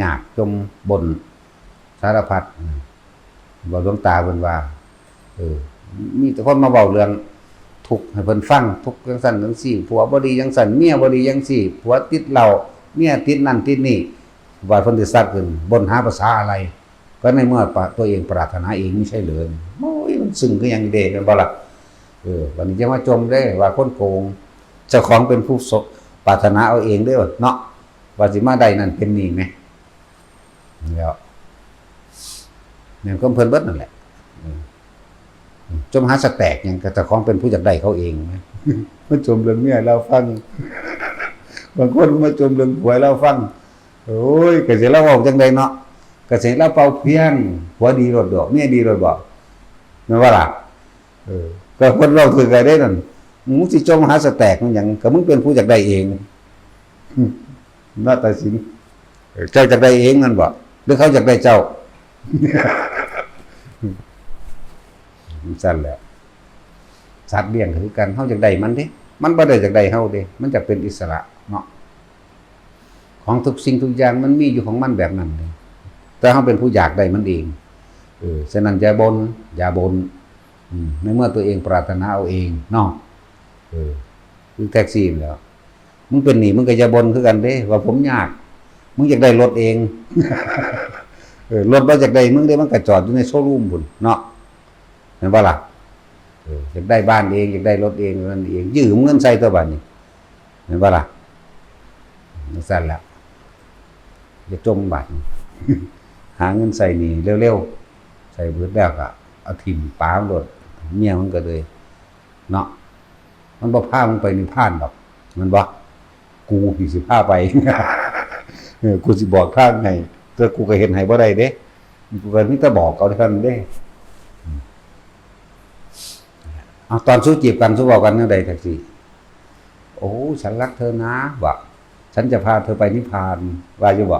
ยาก จมบ่นสารพัด อืม บ่ หลวงตาเพิ่นว่า เออ มีแต่คนมาเว้าเรื่องทุกข์ให้เพิ่นฟัง ทุกข์จังซั่นจังซี่ ผัวบ่ดีจังซั่น เมียบ่ดีจังซี่ ผัวติดเหล้า เมียติดนั่นติดนี่ ว่าเพิ่นสิซัดขึ้น บ่นหาภาษาอะไร ก็ในเมื่อปะ-, ตัวเองปรารถนาเองไม่ใช่เหรอ โอ้ย มันซึ่งคือหยังเด้ แม่นบ่ล่ะ เออ บัดนี้จะมาจมเด้ว่าคนโกง เจ้าของเป็นผู้ส-, ปรารถนาเอาเองเด้อเนาะ ว่าสิมาได้นั่นเป็นนี่แหม แล้ว แม่นความเพิ่นเบิดนั่นแหละ เออ จมหาสแต็กหยัง ก็เจ้าของเป็นผู้อยากได้เขาเองนะ มาจมเรื่องเมียให้ลาวฟัง บางคนมาจมเรื่องผัวให้ลาวฟัง โอ้ย ก็สิลาวเว้าจั่งใดเนาะ ก็สิลาวเป่าเพียง ผัวดีโลดดอก เมียดีโลดดอก แม่นบ่ล่ะ เออ ก็คนเว้าถืกก็ได้นั่น มึงสิจมหาสแต็กมันหยัง ก็มึงเป็นผู้อยากได้เอง เนาะ ตัดสิน เออ เจ้าอยากได้เองนั่นบ่ หรือเขาอยากได้เจ้า มันซั่นแหละ สัตว์เลี้ยงก็คือกัน เฮาอยากได้มันเด้ มันบ่ได้อยากได้เฮาเด้ มันอยากเป็นอิสระเนาะ ของทุกสิ่งทุกอย่างมันมีอยู่ของมันแบบนั้นเด้ แต่เฮาเป็นผู้อยากได้มันเอง เออ ฉะนั้นอย่าบ่น อย่าบ่น อืม ในเมื่อตัวเองปรารถนาเอาเองเนาะ เออ คือแท็กซี่นั่นแหล้ว มึงเป็นหนี้มึงก็อย่าบ่นคือกันเด้ ว่าผมยาก มึงอยากได้รถเอง เออ รถบ่อยากได้มึงเด้ มันก็จอดอยู่ในโชว์รูมพุ้นเนาะ แม่นบ่ล่ะ เออ อยากได้บ้านเอง อยากได้รถเอง นั่นเอง ยืมเงินใส่ตัวบัดนี้ แม่นบ่ล่ะ จั่งซั่นแหละ อย่าจมบัด หาเงินใส่หนี้เร็วๆ ใส่เบิดแล้วก็เอาถิ่มปาโลด เมียมันก็เลย เนาะ มันบ่พามึงไปนิพพานดอก แม่นบ่ กูนี่สิพาไป เออ กูสิบอกทางให้ แต่กูก็เฮ็ดให้บ่ได้เด้ กูก็มีแต่บอกเอาเท่านั้นเด้ เอา ตอนสู้จีบกัน สู้เว้ากันแนวใดแท็กซี่ โอ้ ฉันรักเธอนะ ว่า ฉันจะพาเธอไปนิพพาน ว่าอยู่บ่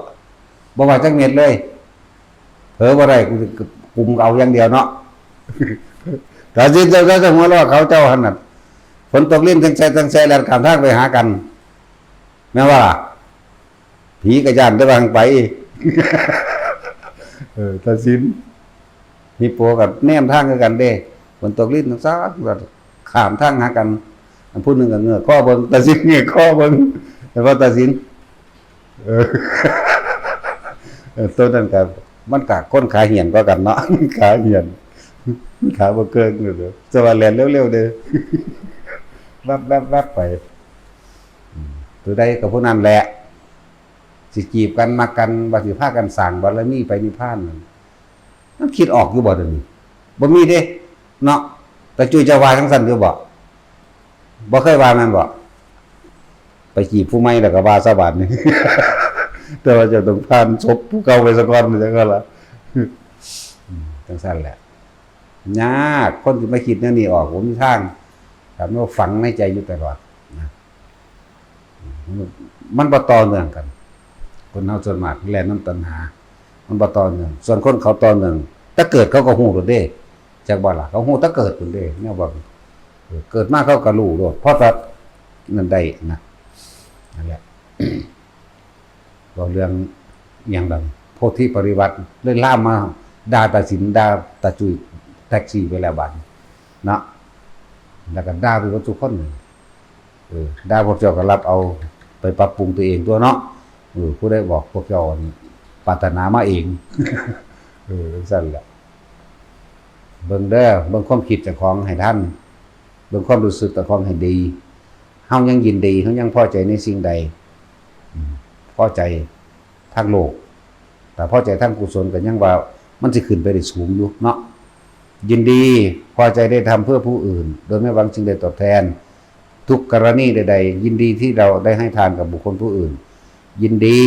บ่ว่าจักเม็ดเลย เผลอบ่ได้ กูสิกุมเอาอย่างเดียวเนาะ ตาสินเจ้า เจ้าจะหัวเราะเขาเจ้าหั่นน่ะ ฝนตกรินทั้งแซ่ทั้งแซ่แล่นข้ามทางไปหากัน แม่นว่าล่ะ ผีก็ย้านแต่ว่าหั้นไป เออ ตาสิน ฮิปโปก็แนมทางคือกันเด้ ฝนตกรินทั้งแซ่ ข้ามทางหากัน อันผู้หนึ่งก็เงือกคอเบิ่ง ตาสินเงือกคอเบิ่ง แต่ว่าตาสิน เออ เออ ตัวนั้นก็ มันก็คนขาเหี่ยนกว่ากันเนาะ ขาเหี่ยน ขาบ่เกิ่งเลยเด้อ แต่ว่าแล่นเร็วๆเด้อ แวบๆๆไป อืม ตัวใดก็ผู้นั้นแหละ สิจีบกัน มักกัน ว่าสิพากันสร้างบารมีไปนิพพานนั่น มันคิดออกอยู่บ่เดี๋ยวนี้ บ่มีเด้ เนาะ ตาจุ้ยจะว่าจั่งซั่นอยู่บ่ บ่เคยว่าแม่นบ่ ไปจีบผู้ใหม่แล้วก็ว่าซะบาดนี้ แต่ว่าเจ้าต้องผ่านศพผู้เก่าไปซะก่อน จั่งซั่นล่ะ อืม จั่งซั่นแหละ ยาก คนสิมาคิดแนวนี้ออก บ่มีทาง คันว่าฝังในใจอยู่ตลอดนะ มันบ่ต่อเนื่องกัน คนเฮาส่วนมากแล่นนำตัณหา มันบ่ต่อเนื่อง ส่วนคนเขาต่อเนื่อง แต่เกิดเขาก็ฮู้โลดเด้ จักบ่ล่ะ เขาฮู้แต่เกิดพุ้นเด้ แนวว่า เออ เกิดมาเขาก็รู้โลด เพราะว่านั่นได้นะ นั่นแหละ เว้าเรื่องอิหยังล่ะ โพธิปริวัติ เลยลามมาด่าตาสิน ด่าตาจุ้ยแท็กซี่ไปแล้วบาดนี้ เนาะ แล้วก็ด่าไปหมดทุกคน เออ ด่าพวกเจ้าก็รับเอาไปปรับปรุงตัวเองตั๊วเนาะ เออ ผู้ใดบอกพวกเจ้านี่ปรารถนามาเอง เออ จั่งซั่นแหละ เบิ่งเด้อ เบิ่งความคิดเจ้าของให้ทัน เบิ่งความรู้สึกเจ้าของให้ดี เฮายังยินดี เฮายังพอใจในสิ่งใด อืม พอใจทางโลก แต่พอใจทางกุศลก็ยังว่ามันสิขึ้นไปได้สูงอยู่เนาะ ยินดี พอใจได้ทำเพื่อผู้อื่น โดยไม่หวังสิ่งใดตอบแทน ทุกกรณีใดๆ ยินดีที่เราได้ให้ทานกับบุคคลผู้อื่น ยินดี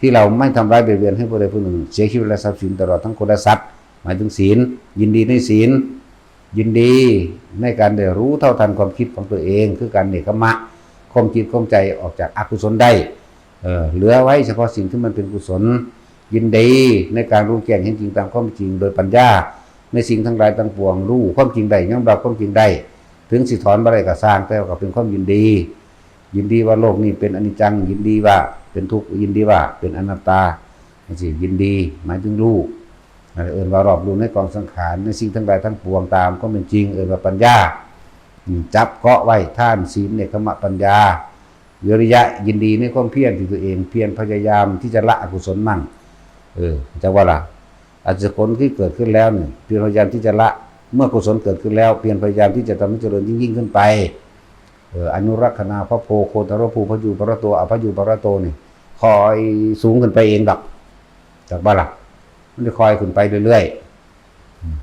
ที่เราไม่ทำร้ายเบียดเบียนให้ผู้ใดผู้หนึ่งเสียชีวิตและทรัพย์สิน ตลอดทั้งคนและสัตว์ หมายถึงศีล ยินดีในศีล ยินดีในการได้รู้เท่าทันความคิดของตัวเอง คือการเนกขัมมะ ข่มจิตข่มใจออกจากอกุศลได้ เอ่อ เหลือไว้เฉพาะสิ่งที่มันเป็นกุศล ยินดีในการรู้แจ้งเห็นจริงตามความจริงโดยปัญญา ในสิ่งทั้งหลายทั้งปวง รู้ความจริงได้ ยอมรับความจริงได้ ถึงสิถอนบ่ได้ก็ซ่าง แต่ว่าก็เป็นความยินดี ยินดีว่าโลกนี้เป็นอนิจจัง ยินดีว่าเป็นทุกข์ ยินดีว่าเป็นอนัตตา จั่งซี้ ยินดีหมายถึงรู้ เอิ้นว่ารอบรู้ในกองสังขาร ในสิ่งทั้งหลายทั้งปวงตามความเป็นจริง เอิ้นว่าปัญญา อืม จับเกาะไว้ ทาน ศีล เนกขัมมะ ปัญญา วิริยะ ยินดีในความเพียรที่ตัวเองเพียรพยายามที่จะละอกุศลมั่ง เออ จักว่าล่ะ อกุศลที่เกิดขึ้นแล้วเนี่ย เพียรพยายามที่จะละ เมื่อกุศลเกิดขึ้นแล้ว เพียรพยายามที่จะทำให้เจริญยิ่งๆขึ้นไป เออ อนุรักขณาพะโพ โคตรภู พยูปะระโต อพยูปะระโต นี่ คอยสูงขึ้นไปเองดอก จักว่าล่ะ มันจะคอยขึ้นไปเรื่อยๆ อืม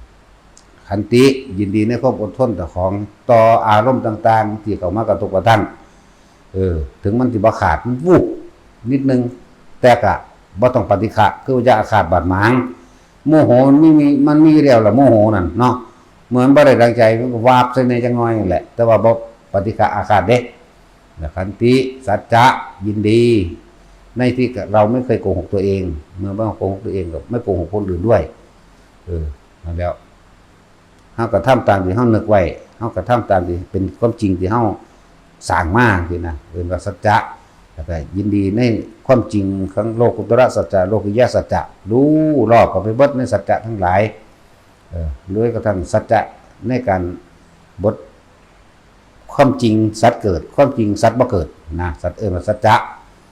ขันติ ยินดีในความอดทนต่อของ ต่ออารมณ์ต่างๆ ที่เข้ามากระทบกระทั่ง เออ ถึงมันสิบ่ขาด มันวูบนิดนึง แต่กะบ่ต้องปฏิฆะ คือว่าอย่าอาฆาตบาดหมาง โมโหมันมี มันมีอยู่แล้วล่ะ โมโหนั่นเนาะ เมื่อมันบ่ได้ดังใจ มันก็วาบใส่ในจังน้อยนั่นแหละ แต่ว่าบ่ปฏิฆะอาฆาตเด้ และขันติ สัจจะ ยินดี ในที่เราไม่เคยโกหกตัวเอง เมื่อไม่โกหกตัวเองก็ไม่โกหกคนอื่นด้วย เออ นั่นแล้ว เฮากระทำตามที่เฮานึกไว้ เฮากระทำตามที่เป็นความจริงที่เฮาสร้างมาสินะ เอิ้นว่าสัจจะ แล้วก็ยินดีในความจริงของโลกุตระสัจจะ โลกิยะสัจจะ รู้รอบเข้าไปเบิดในสัจจะทั้งหลาย เออ โดยกระทั่งสัจจะในการบท ความจริงสัตว์เกิด ความจริงสัตว์บ่เกิดนะ สัตว์เอิ้นว่าสัจจะ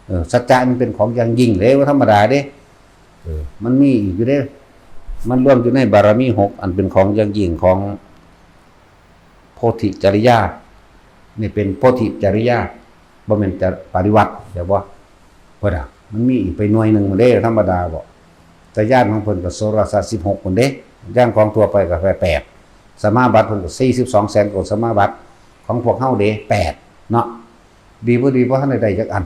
เออ สัจจะมันเป็นของอย่างยิ่งเลย บ่ธรรมดาเด้ เออ มันมีอีกอยู่เด้ มันรวมอยู่ในบารมีหก อันเป็นของอย่างยิ่งของโพธิจริยา นี่เป็นโพธิจริยา บ่แม่นจะปริวัติ เดี๋ยวบ่ เพิ่นน่ะ มันมีอีกไปหน่วยหนึ่งเด้ ธรรมดาบ่ แต่ญาณของเพิ่นก็โสรสะสิบหกพุ้นเด้ ญาณของทั่วไปก็แค่แปด สมาบัติเพิ่นก็สี่สิบสองแสนกว่าสมาบัติ ของพวกเฮาเด้ แปด เนาะ ดีบ่ดี บ่ทันได้ได้จักอัน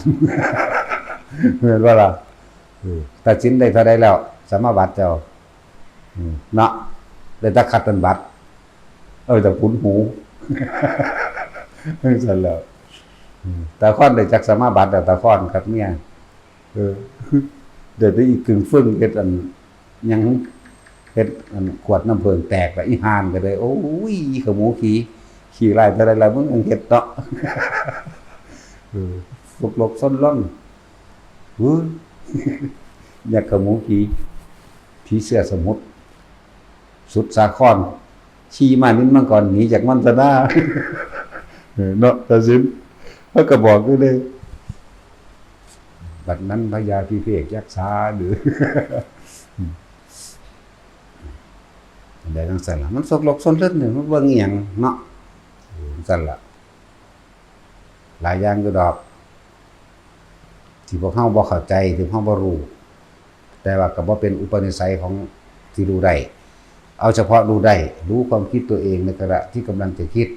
แม่นบ่ล่ะ เออ ตัดสินได้เท่าใดแล้ว สมาบัติเจ้า อืม เนาะ ได้แต่คัดเป็นบัตร เออ แต่ขุนหู จั่งซั่นแหล้ว อืม ตาคอนได้จักสมาบัติแล้ว ตาคอนกับเมีย เออ เดี๋ยวได้อีกกึ่งฟึ่งเฮ็ดอัน หยัง เฮ็ดอันขวดน้ำเผิ้งแตกละ อีห่านก็เลย โอ้ย อีขโมยขี้ ขี้ร้ายเท่าใดล่ะ มึงยังเฮ็ดเนาะ เออ สกปรกส้นล้น เฮ้ย ยักษ์ขโมยขี้ ผีเสื้อสมุทร สุดสาคร ขี่ม้านิลมังกรหนีจากมณฑนา เออ เนาะ ตาสิน เฮาก็บอกอยู่เด้ บัดนั้นพญาพิเภกยักษาหรือ ได้จั่งซั่นล่ะ มันสกปรกส้นล้นเนี่ย มันเบิ่งอีหยังเนาะ เออ จั่งซั่นล่ะ หลายอย่างอยู่ดอก ที่พวกเฮาบ่เข้าใจ ที่เฮาบ่รู้ แต่ว่าก็บ่เป็นอุปนิสัยของที่รู้ได้ เอาเฉพาะรู้ได้ รู้ความคิดตัวเองในขณะที่กำลังจะคิด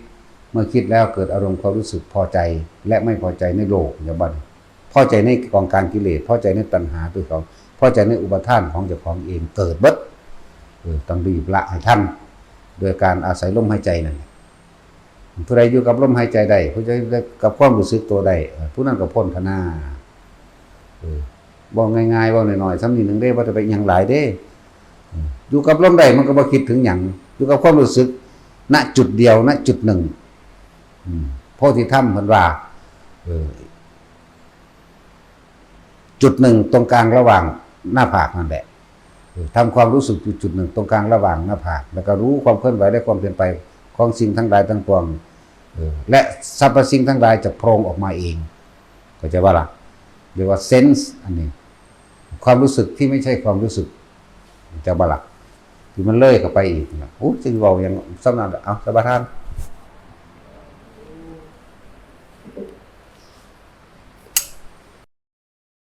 เมื่อคิดแล้วเกิดอารมณ์ความรู้สึกพอใจ และไม่พอใจในโลก อย่างบัดนี้ พอใจในกองการกิเลส พอใจในตัณหาตัวของ พอใจในอุปาทานของเจ้าของเอง เกิดเบิด เออ ต้องรีบละให้ทัน โดยการอาศัยลมหายใจนั่นแหละ ผู้ใดอยู่กับลมหายใจได้ ผู้ใดอยู่กับความรู้สึกตัวได้ เออ ผู้นั้นก็พ้นทนา เออ เว้าง่ายๆ เว้าน้อยๆ ส่ำนี้หนึ่งเด้ บ่ได้ไปอิหยังหลายเด้ เออ อยู่กับลมได้มันก็บ่คิดถึงหยัง อยู่กับความรู้สึก ณ จุดเดียว ณ จุดหนึ่ง อืม โพธิธรรมเพิ่นว่า เออ จุดหนึ่งตรงกลางระหว่างหน้าผากนั่นแหละ เออ ทำความรู้สึกอยู่จุดหนึ่งตรงกลางระหว่างหน้าผาก แล้วก็รู้ความเคลื่อนไหวและความเปลี่ยนไปของสิ่งทั้งหลายทั้งปวง เออ และสรรพสิ่งทั้งหลายจะโผล่ออกมาเอง เข้าใจบ่ล่ะ เรียกว่า sense อันนี้ ความรู้สึกที่ไม่ใช่ความรู้สึก เข้าใจบ่ล่ะ ที่มันเลยเข้าไปอีกนะ โอ้ สิเว้าหยังส่ำนั้นล่ะ เอา สมาทาน